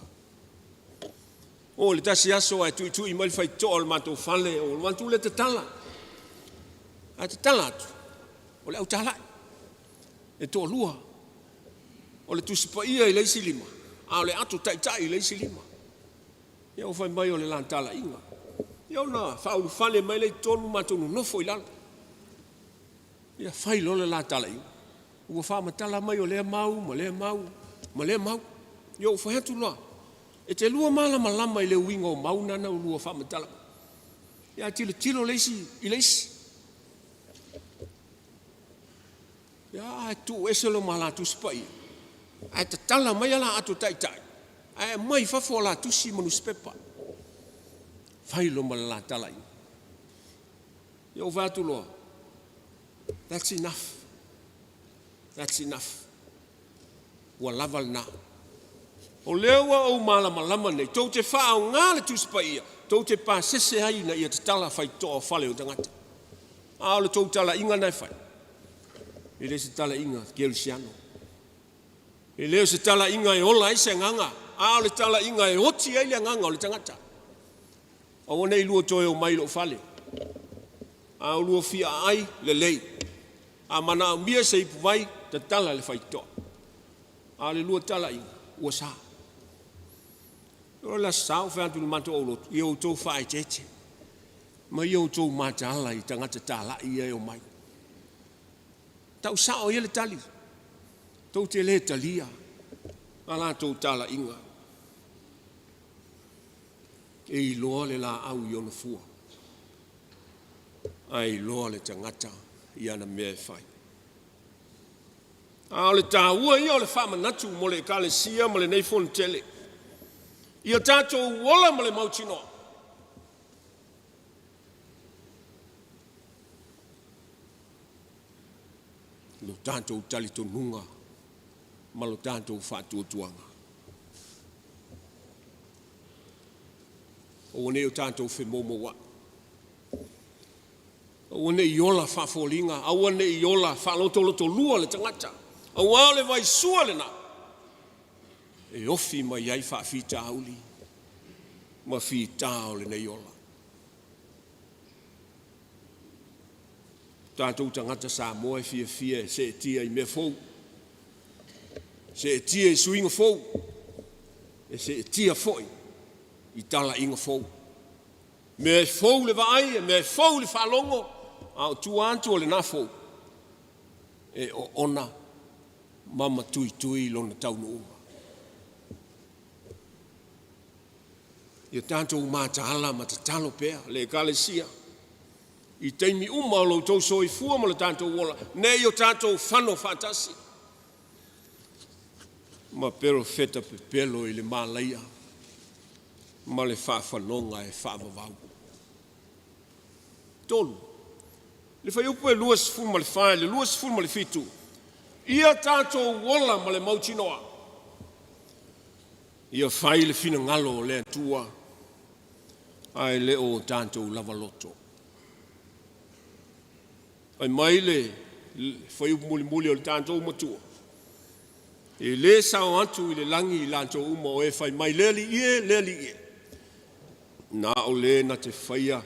Oo i le tasi aso ae tuitui mai le faitotoa o le matou fale, ou alu atu lea tatala. Ae tatala atu, o le au talai e toalua. O le Tusi Paia i le isi lima, a o le ato taitai i le isi lima. Ia ua fai mai o le la talaiga. Ia ona faaulufale mai lea i totonu matou nonofo i lalo. Ia fai loa le la talaiga. Ua faamatala mai o lea mau ma lea mau ma lea mau. Ia ou fai atu loa, e te lua malamalama i le uiga o mau na na lua faamatala mai. Ia ae tilotilo le isi i le isi. Ia ae tuu ese loa ma la Tusi Paia, ae tatala mai a la ato taitai, ae aumai i fafo a la tusi ma nusipepa. Fai loa ma le la talaiga. Ia ou fai atu loa, that's enough. That's enough. Ua lava lena. O lea ua ou malamalama nei, tou te faaaoga le Tusi Paia, tou te pasese ai ina ia tatala faitotoa o fale o tagata. A o le tou talaiga na e fai, e le o se talaiga kerisiano. E le o se talaiga e ola ai se agaga, a o le talaiga e oti ai le agaga o le tagata. Aua ne i lua toe omai i lou fale. A o lua fia aai, lelei. A manaomia se ipuvai, tatala le faitotoa. A o le lua talaiga, ua sa. O le Aso Sa ou fai atu i le matou aulotu, ia outou faaeteete ma ia outou mataala i tagata talai ia e omai. Tau sao ia le tali, tou te le talia a latou talaiga. E iloa le laau i ona fua, ae iloa le tagata i ana mea e fai. A o le taua ia o le faamanatu mo le Ekalesia ma lenei Fonotele, ia tatou ola ma le mautinoa, lo tatou talitonuga ma lo tatou faatuatuaga. Aua ne i o tatou femoumouai, aua ne i ola faafoliga, aua ne i ola faalotolotolua le tagata, aua o le vaisua lena e ofi mai ai faafitauli ma fita o lenei ola. O tatou tagata Samoa e fiafia e seetia i mea fou, seetia i suiga fou, e seetia foi i talaiga fou. Mea e fou le vaai, mea e fou le faalogo, a o tua atu o lena fou, e oona ma matuitui lona taunuuga. Ia tatou mataala ma tatalo pea le Ekalesia i taimi uma o lo outou soifua ma lo tatou ola, ne i o tatou fano faatasi ma perofeta pepelo i le malaia ma le faafanoga e faavavau. 3. Le fuaiupu e 24 i le 27, ia tatou ola ma le mautinoa, ia fai le finagalo o le Atua ae le o tatou lava loto. Fai mai le fuaiupu mulimuli o le tatou matua, e le sao atu i le lagi i latou uma o e fai mai, le Alii e, le Alii e, na o le na te faia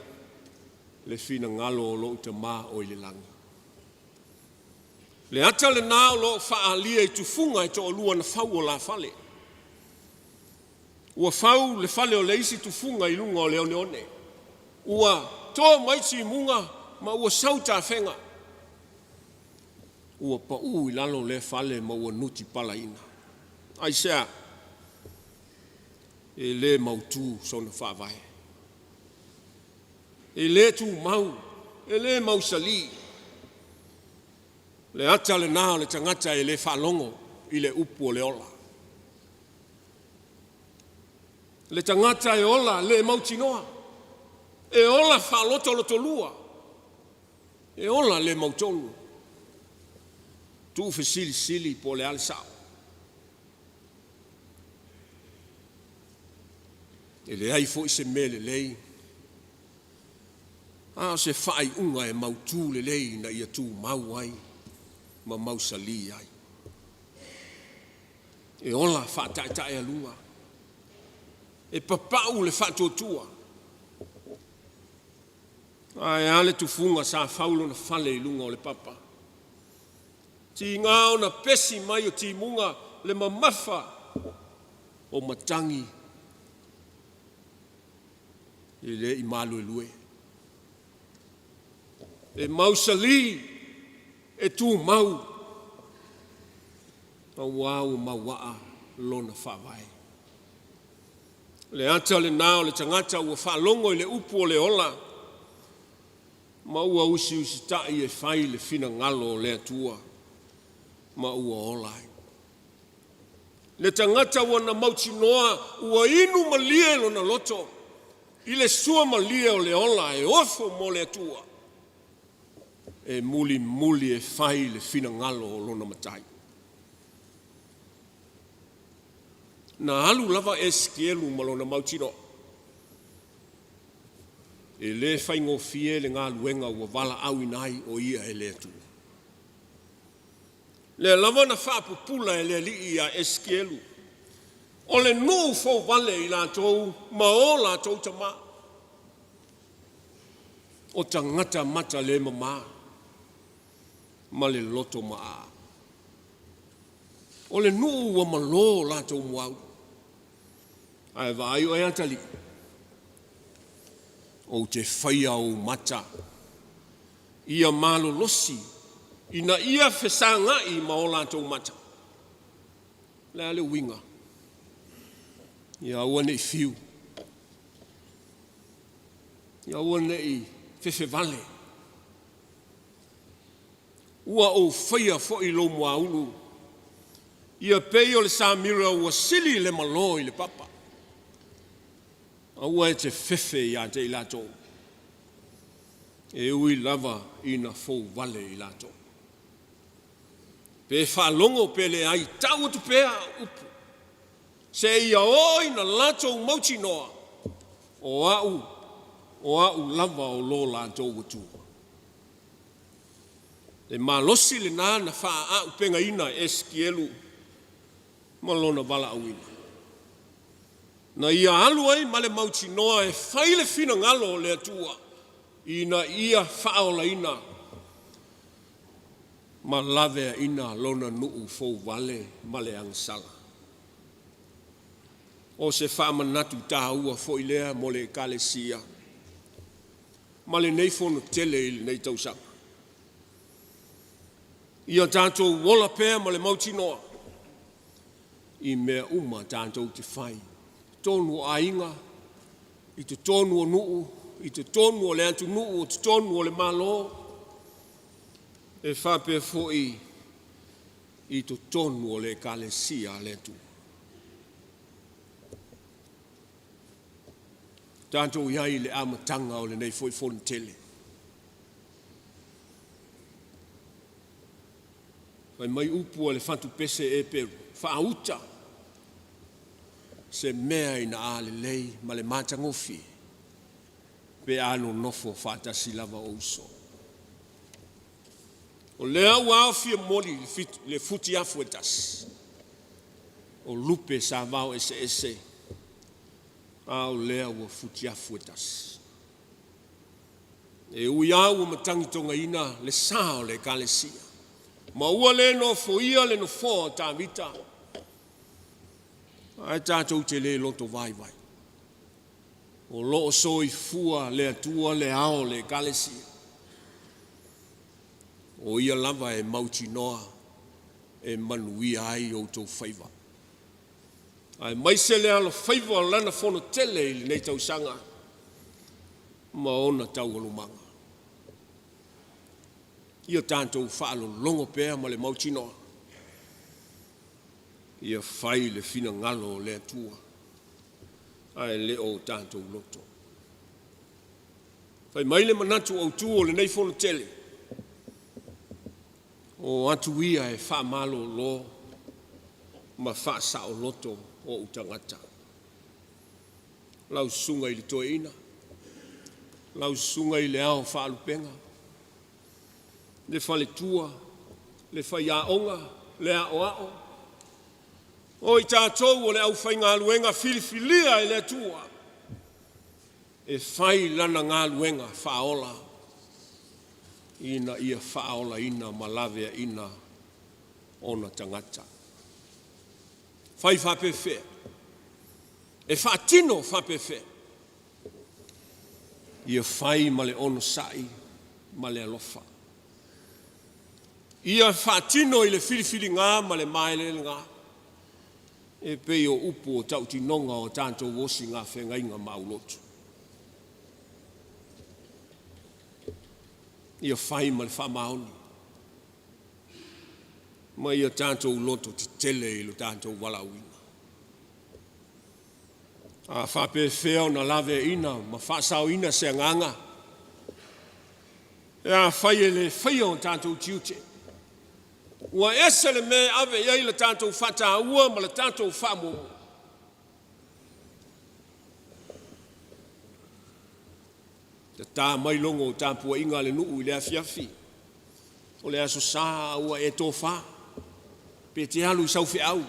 le finagalo o lou Tama o i le lagi. Le ata lena o lo o faaalia i tufuga e toalua na fau o la fale. Ua fau le fale o le isi tufuga i luga o le oneone. Ua to mai timuga ma ua sau tafega. Ua pau i lalo lea fale ma ua nutipalaina. Aisea? E le mautu sona faavae. E le tumau, e le mausali. Le ata lena o le tagata e le faalogo i le upu o le ola. Le tagata e ola le mautinoa, e ola faalotolotolua. E ola le mautonu. Tuufesilisili po o le a le sao. E leai foi se mea lelei, a o se faaiuga e mautu lelei ina ia tumau ai ma mausali ai. E ola faataetaealuga, e papau le faatuatua. Ae a le tufuga sa fau lona fale i luga o le papa? Tiga ona pesi mai o timuga le mamafa o matagi e le i maluelue. E mausali, e tumau, aua ua mauaa lona faavae. O le ata lena o le tagata ua faalogo i le upu o le ola ma ua usiusitai e fai le finagalo o le Atua ma ua ola ai. Le tagata ua na mautinoa ua inu malie lona loto i le suamalie o le ola e ofo mo le Atua, e mulimuli e fai le finagalo o lona Matai. Na alu lava Esikielu ma lona mautinoa, e le faigofie le galuega ua valaauina ai o ia e le Atua. Lea lava na faapupula e le Alii ia Esikielu, o le nuu fouvale i latou ma o latou tama, o tagata matalemama ma le loto maaa. O le nuu ua malo latou muaulu, ae vaai oe atalii, ou te faia ou mata ia malolosi ina ia fesagai ma o latou mata. O le a le uiga? Ia aua ne i fiu, ia aua ne i fefevale. Ua ou faia foi lou muaulu ia pei o le samira ua sili le malo i le papa. Aua e te fefe ia te i latou, e ui lava ina fouvale i latou. Pe faalogo pe leai, tau atu pea au upu, seia oo ina latou mautinoa, o au, o au lava o lo latou Atua. Le malosi lena na faaauupegaina e Esikielu ma lona valaauina, na ia alu ai ma le mautinoa e fai le finagalo o le Atua ina ia faaolaina ma laveaina lona nuu fouvale ma le agasala. O se faamanatu taua foi lea mo le Ekalesia ma lenei fonotele i lenei tausaga. Ia tatou ola pea ma le mautinoa i mea uma tatou te fai, i totonu o aiga, i totonu o nuu, i totonu o le atunuu, o totonu o le Malo, e faapea foi i totonu o le Ekalesia a le Atua. Tatou i ai i le amataga o lenei foi Fonotele. Fai mai upu a le fatupese Eperu, faauta se mea ina a lelei ma le matagofie pe a nonofo faatasi lava o uso. O lea ua aofia moli le futiafu e tasi, o lupe sa vao eseese, a o lea ua futiafu e tasi. E ui lava ua matagitogaina le sa o le Ekalesia, ma ua le nofoia le nofoa o Tavita, ae tatou te le loto vaivai. O lo o soifua le Atua le ao o le Ekalesia. O ia lava e mautinoa e manuia ai outou faiva, aemaise le alofaiva o lana fonotele i lenei tausaga ma ona taualumaga. Ia tatou faalologo pea ma le mautinoa, ia fai le finagalo o le Atua, ae le o tatou loto. Fai mai le manatu autu o lenei fonotele, O atu ia e faamalōlō ma faasaoloto o'u tagata. Lau susuga i le toeaina, lau susuga i le ao faalupega, le faletua, le faiaoga, le aoao, o i tatou o le aufaigaluega filifilia e le Atua e fai Lana galuega faaola ina ia faaolaina ma laveaina ona tagata. Fai faapefea? E faatino faapefea? Ia fai ma le onosai ma le alofa. Ia faatino i le filifiliga ma le maeleelega e pei o upu o tautinoga o tatou osi feagaiga ma aulotu. Ia fai ma le faamaoni ma ia tatou loto tetele i lo tatou valaauina. A faapefea ona laveaina ma faasaoina se agaga pe afai e le faia o tatou tiute? Ua ese le mea e ave i ai le tatou faataua ma le tatou faamuamua. Tata mai logo o tapuaiga a le nuu i le afiafi o le Aso Sa a ua e tofa pe te alu i sau feau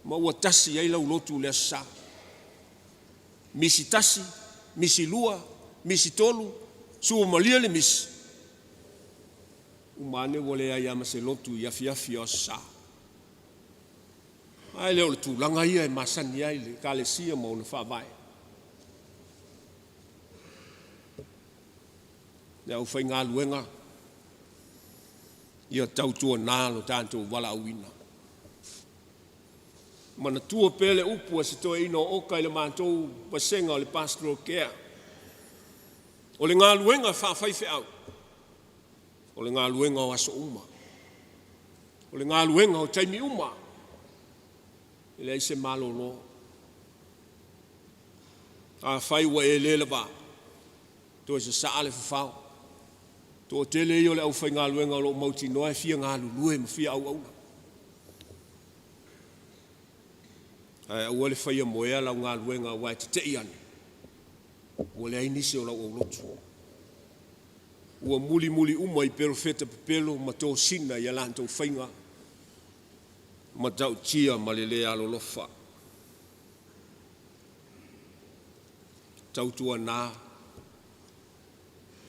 ma ua tasi ai lau lotu i le Aso Sa. Misi tasi, misi lua, misi tolu, suamalie le misi, uma ane ua leai lava ma se lotu i afiafi o Aso Sa. Ae le o le tulaga ia e masani ai le Ekalesia ma ona faavae. Le aufaigaluega, ia tautuana lo tatou valaauina. Manatua pea le upu a si toeaina o Oka i le matou vasega o le Pastoral Care, o le galuega faafaifeau, o le galuega o aso uma, o le galuega o taimi uma, e leai se malolo. Afai ua e le lava, toe sasaa le fafao. Toatele ia o le aufaigaluega o lo o mautinoa e fia galulue ma fia auauna. Ae aua le faia moea lau galuega aua e te te i ane ua leai nisi o lau aulotu. Ua mulimuli uma i perofeta pepelo ma tosina i a latou faiga matautia ma le le alolofa. Tautuana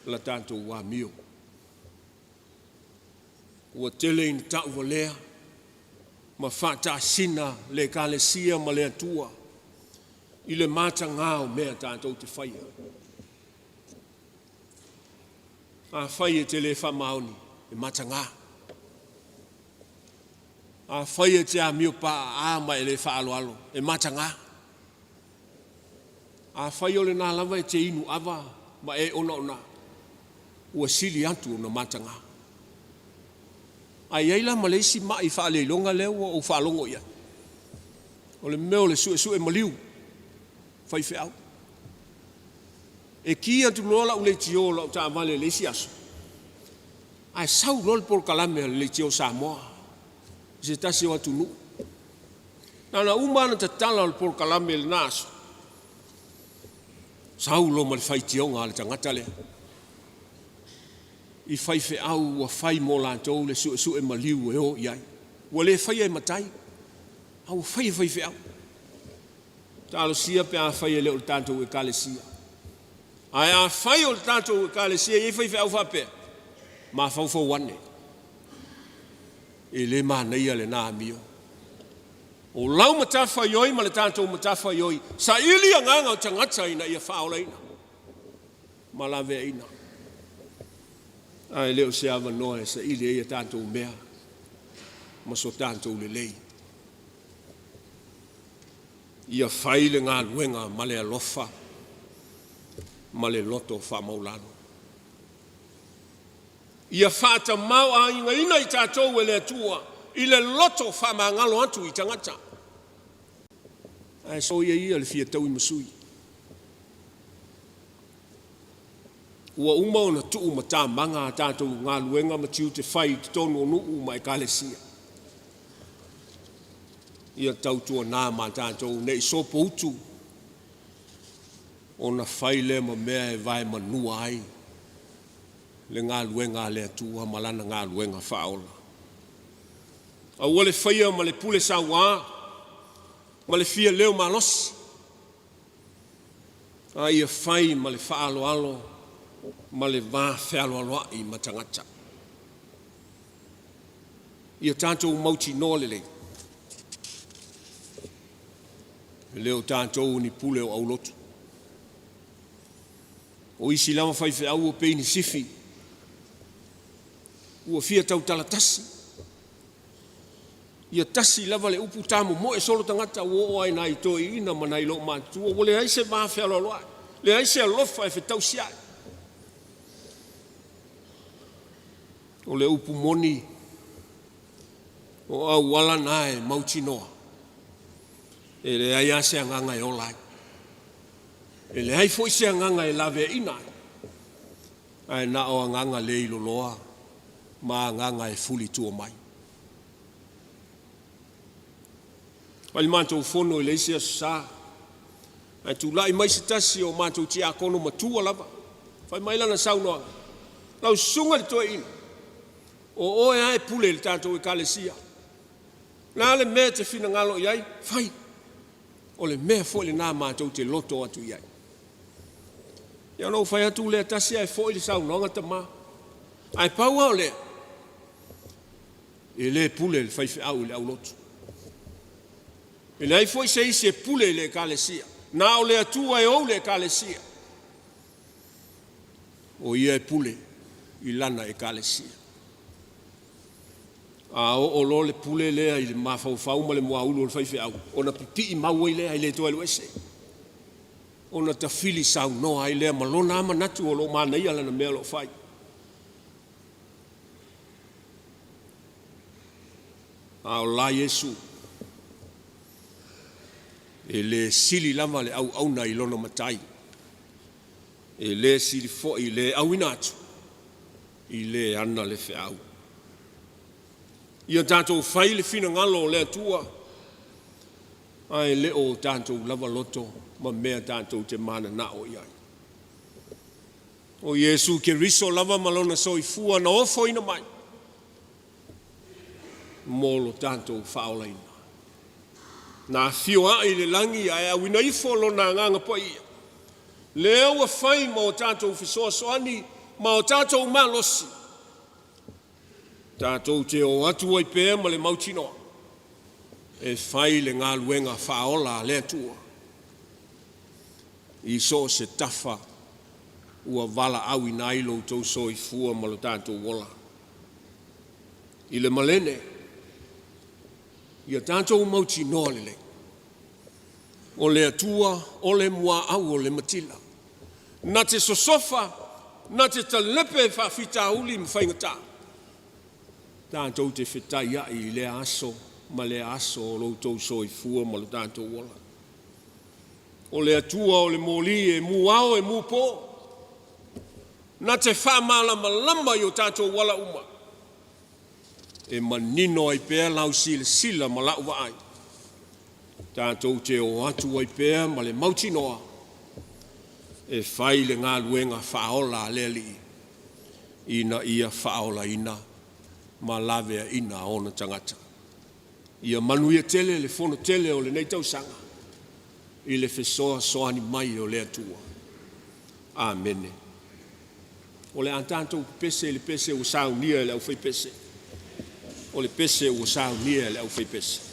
la tatou amio. Ua tele ina tauvalea ma faatasina le Ekalesia ma le Atua i le mataga o mea tatou te faia. Afai e te le faamaoni, e mataga. Afai e te amio paaa ma e le faaaloalo, e mataga. Afai o lena lava e te inu ava ma e onaona, ua sili atu ona mataga. Ae i ai la ma le isi mai faaleiloga lea ua ou faalogo i ai, o le mea o le suesue maliu faifeau. E ki atu loa lau leitio o lau taavale i le isi aso, ae sau loa le polokalame a le Leitio Samoa i se tasi o atunuu. Na ona uma lava ona tatala o le polokalame i lena aso, sau loa ma le faitioga a le tagata lea i faifeau ua fai mo latou le suesue maliu e o i ai. Ua le faia e matai, a ua fai e faifeau. Talosia pe afai e le o le tatou Ekalesia. Ae afai o le tatou Ekalesia e i ai faifeau faapea, mafaufau ane, e le manaia lena amio. O lau matafaioi ma le tatou matafaioi, saili agaga o tagata ina ia faaolaina ma laveaina. Ae le o se avanoa e saili ai a tatou mea ma so tatou lelei. Ia fai le galuega ma le alofa ma le loto faamaualalo. Ia faatamaoaigaina i tatou e le Atua i le loto faamagalo atu i tagata. Ae soia ia le fia tauimasui. Ua uma ona tuu matamaga a tatou galuega ma tiute fai i totonu o nuu ma ekalesia. Ia tautuana ma tatou ne i sopoutu ona fai lea ma mea e vaemanua ai le galuega a le Atua ma Lana galuega faaola. Aua le faia ma le pule saua ma le fia leo malosi, a ia fai ma le faaaloalo ma le vafealoaloai ma tagata. Ia tatou mautinoa lelei, e le o tatou o ni pule o aulotu. O isi lava faifeau ua pei ni sifi, ua fia tautala tasi. Ia tasi lava le upu ta momoe solo tagata ua oo lava i nai toeaiina ma nai loomatutua ua leai se vafealoaloai, leai se alofa e fetausiai. O le upu moni, o auala na e mautinoa e leai lava se agaga e ola ai, e leai foi se agaga e laveaina ai, ae na o agaga le iloloa ma agaga e fulitua mai. Fai le matou fono i le isi Aso Sa, ae tulai mai se tasi o matou tiakono matua lava, fai mai lana saunoaga, “Lau susuga i le toeaina, o oe lava e pule i le tatou ekalesia. O le a le mea e te finagalo i ai, fai. O le mea foi lena matou te loto atu i ai.” Ia ona ou fai atu lea, tasi ae foi le saunoaga tama. Ae pau lava o lea, e le pule le faifeau i le aulotu. E leai foi se isi e pule i le ekalesia, na o le Atua e ou le ekalesia. O Ia e pule i Lana ekalesia. A oo loa le pule lea i le mafaufau ma le muaulu o le faifeau, ona pipii mau ai lea e le toe alu ese, ona tafili saunoa ai lea ma lona lava manatu o lo o manaia lana mea o lo o fai. A o la Iesu? E le sili lava le auauna i lona Matai, e le sili foi le auina atu i le ana le feau. Ia tatou fai le finagalo o le Atua, ae le o tatou lava loto ma mea tatou te mananao i ai. O Iesu Keriso lava ma lona soifua na ofoina mai mo lo tatou faaolaina. Na afio ae i le lagi ae auina ifo Lona Agaga Paia, lea ua fai ma o tatou fesoasoani ma o tatou malosi, tatou te o atu ai pea ma le mautinoa e fai le galuega faaola a le Atua i so o se tafa ua valaauina ai lo outou soifua ma lo tatou ola. I le malele, ia tatou mautinoa lelei, o le Atua o le muaau o le matila, na te sosofa, na te talepe faafitauli ma faigata. Tatou te fetaiai i lea aso ma lea aso o lo outou soifua ma lo tatou ola. O le Atua o le moli e mu ao e mu po, na te faamalamalama i o tatou ala uma, e manino ai pea lau silasila ma lau vaai, tatou te o atu ai pea ma le mautinoa e fai le galuega faaola a le Alii ina ia faaolaina ma laveaina ona tagata. Ia manuia tele le fono tele o lenei tausaga i le fesoasoani mai o le Atua. Amene. O le a tatou pepese i le pese ua saunia e le aufaipese. O le pese ua saunia e le aufaipese.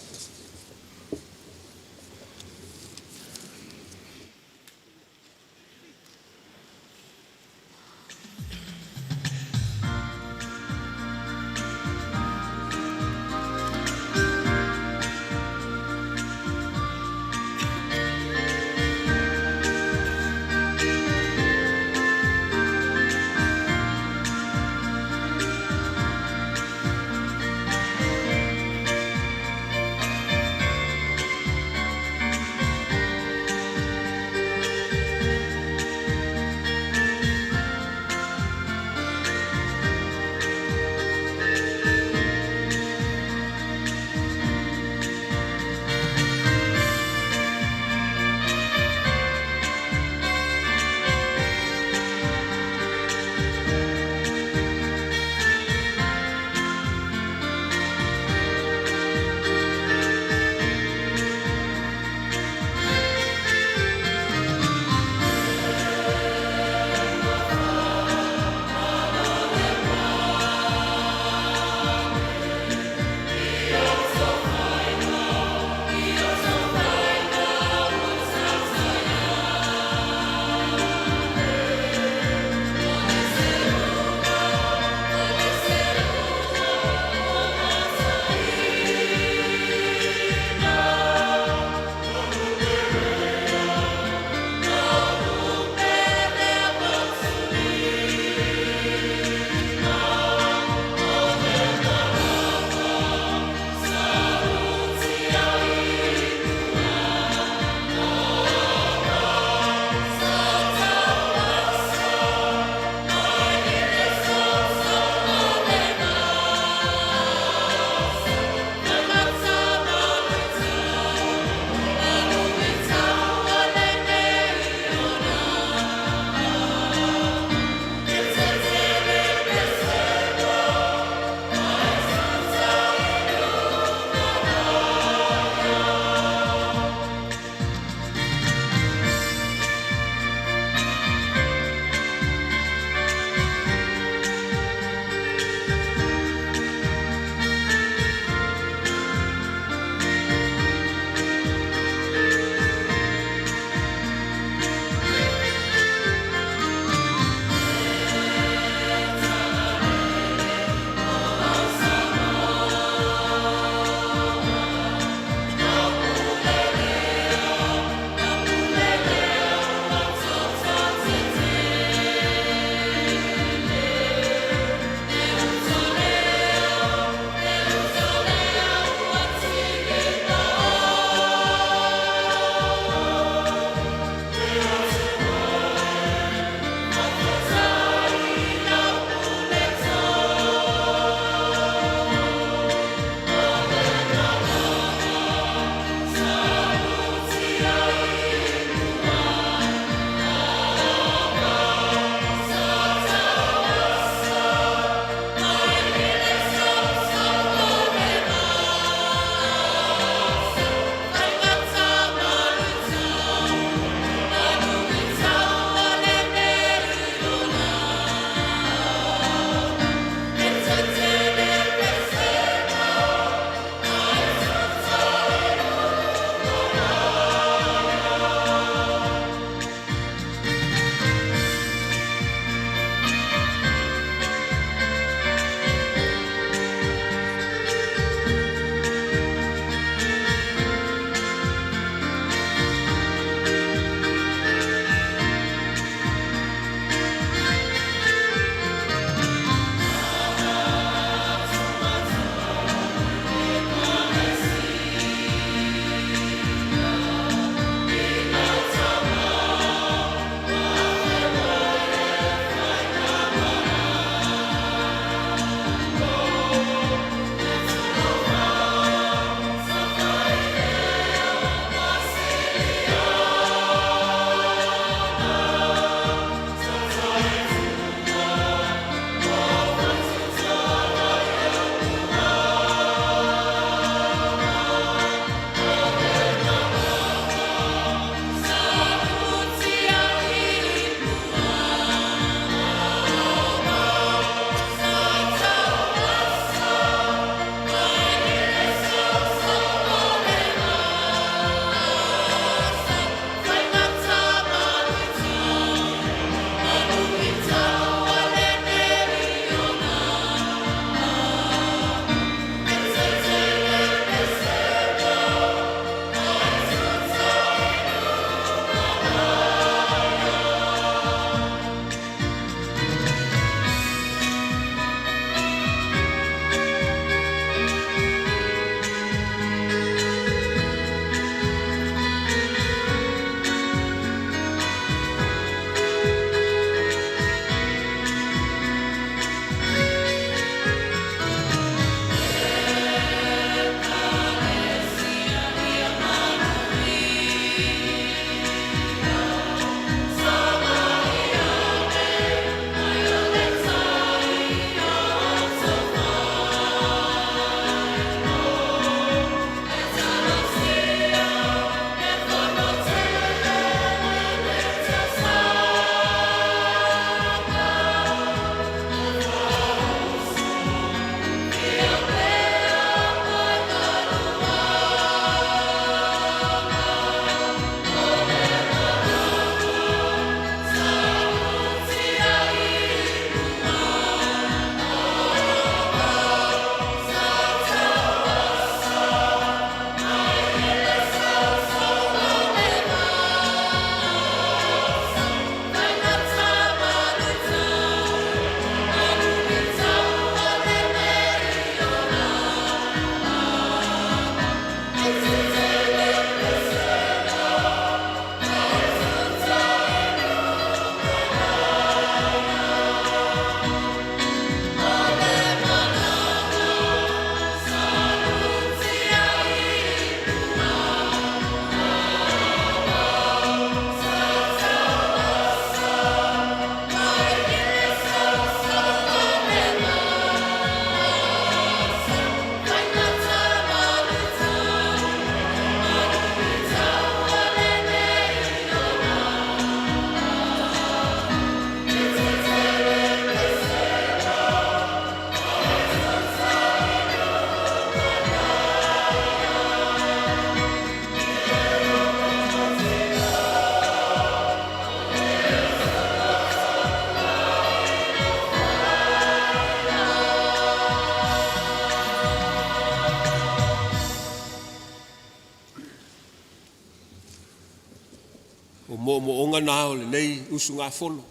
moomooga na o lenei usugafono,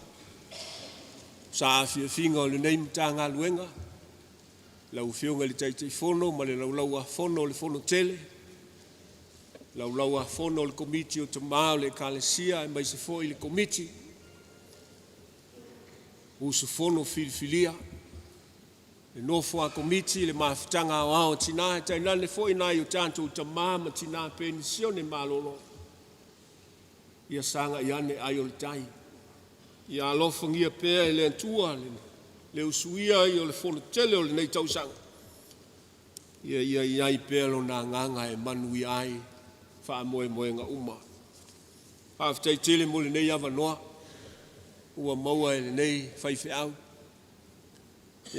saafiafiga o lenei Matagaluega, lau Afioga i le Taitaifono ma le Laulau-a-Fono o le Fono Tele, Laulau-a-Fono a le Komiti o Tama o le Ekalesia aemaise foi le Komiti, usufono filifilia, le nofo a Komiti, le Mafutaga Aoao a Tina ae tainane foi nai o tatou tama ma tina penisione malolo, ia sagai ane ai o le tai. Ia alofagia pea e le Atua le usuia ai o le Fono tele o lenei tausaga, ia i ai pea Lona agaga e manuia ai faamoemoega uma. Faafetai tele mo lenei avanoa ua maua e lenei faifeau,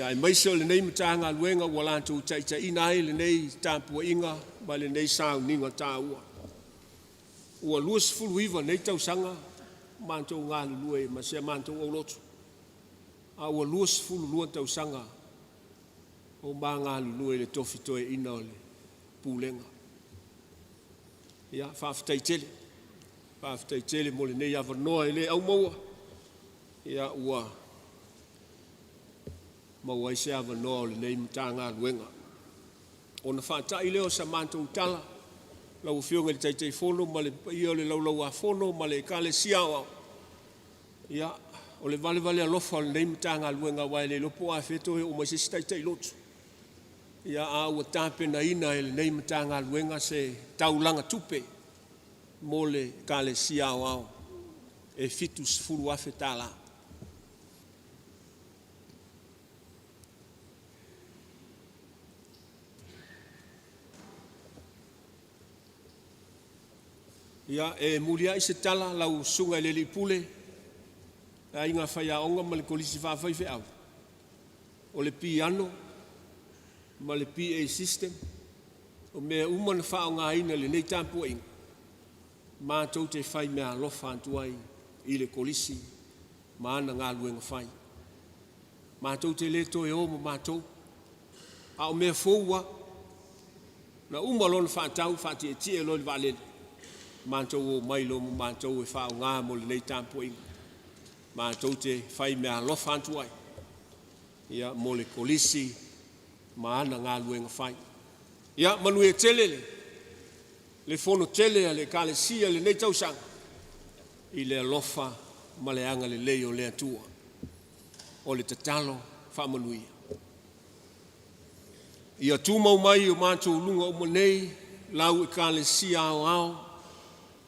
aemaise o lenei Matagaluega ua latou taitaiina ai lenei tapuaiga ma lenei sauniga taua. Ua 29 nei tausaga o matou galulue ai ma si a matou aulotu, a ua 22 tausaga o ma galulue i le Tofi Toeaina o le Pulega. Ia, faafetai tele. Faafetai tele mo lenei avanoa e le au maua, ia ua maua ai se avanoa o lenei Matagaluega. Ona faatai lea o sa matou tala, lau Afioga i le Taitaifono ma le paia o le Laulau-a-Fono ma le Ekalesia Aoao, ia, o le valevale alofa o lenei Matagaluega, aua e le iloa po o afea e toe oo mai ai se isi Taitai Lotu, a ua tapenaina e lenei Matagaluega se taulaga tupe mo le Ekalesia Aoao e $70,000. Ia, e muliai se tala lau Susuga i le Alii Pule, le Aiga Faiaoga ma le Kolisi Faafaifeau, o le piano ma le PA System, o mea uma na faaaogaina i lenei tapuaiga, matou te faimeaalofa atu ai i le Kolisi ma ana galuega fai. Matou te le toe o ma matou, a o mea fou lava. Na uma loa ona faatau faatietie loa i le vaalele, matou omai loa ma matou e faaaoga mo lenei tapuaiga. Matou te faimeaalofa atu ai, ia, mo le Kolisi ma ana galuega fai. Ia manuia tele le Fono tele a le Ekalesia i lenei tausaga i le alofa ma le agalelei o le Atua. O le tatalo, faamanuia. Ia tumau mai i o matou luga uma nei lau Ekalesia Aoao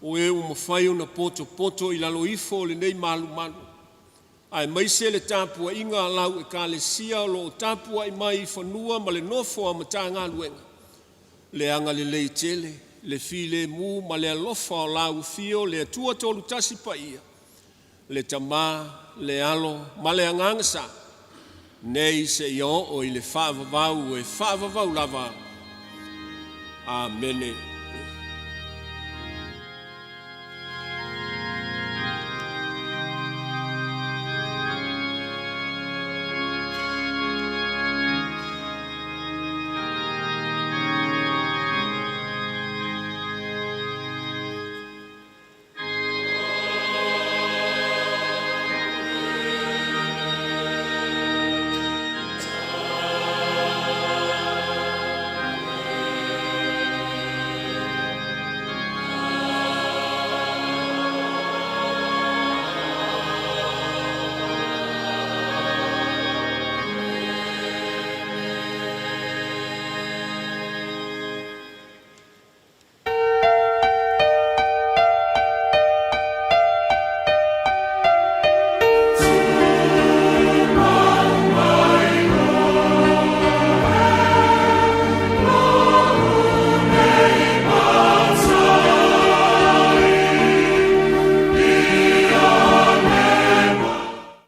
o e ua mafai ona potopoto i lalo ifo o lenei malumalu, aemaise le tapuaiga a lau Ekalesia o lo o tapuai mai i fanua ma le nofo a Matagaluega, le agalelei tele, le filemu ma le alofa o lau afio le Atua Toolutasi Paia, le Tama, le Alo ma le Agaga Sa, nei seia oo i le faavavau e faavavau lava. Amene.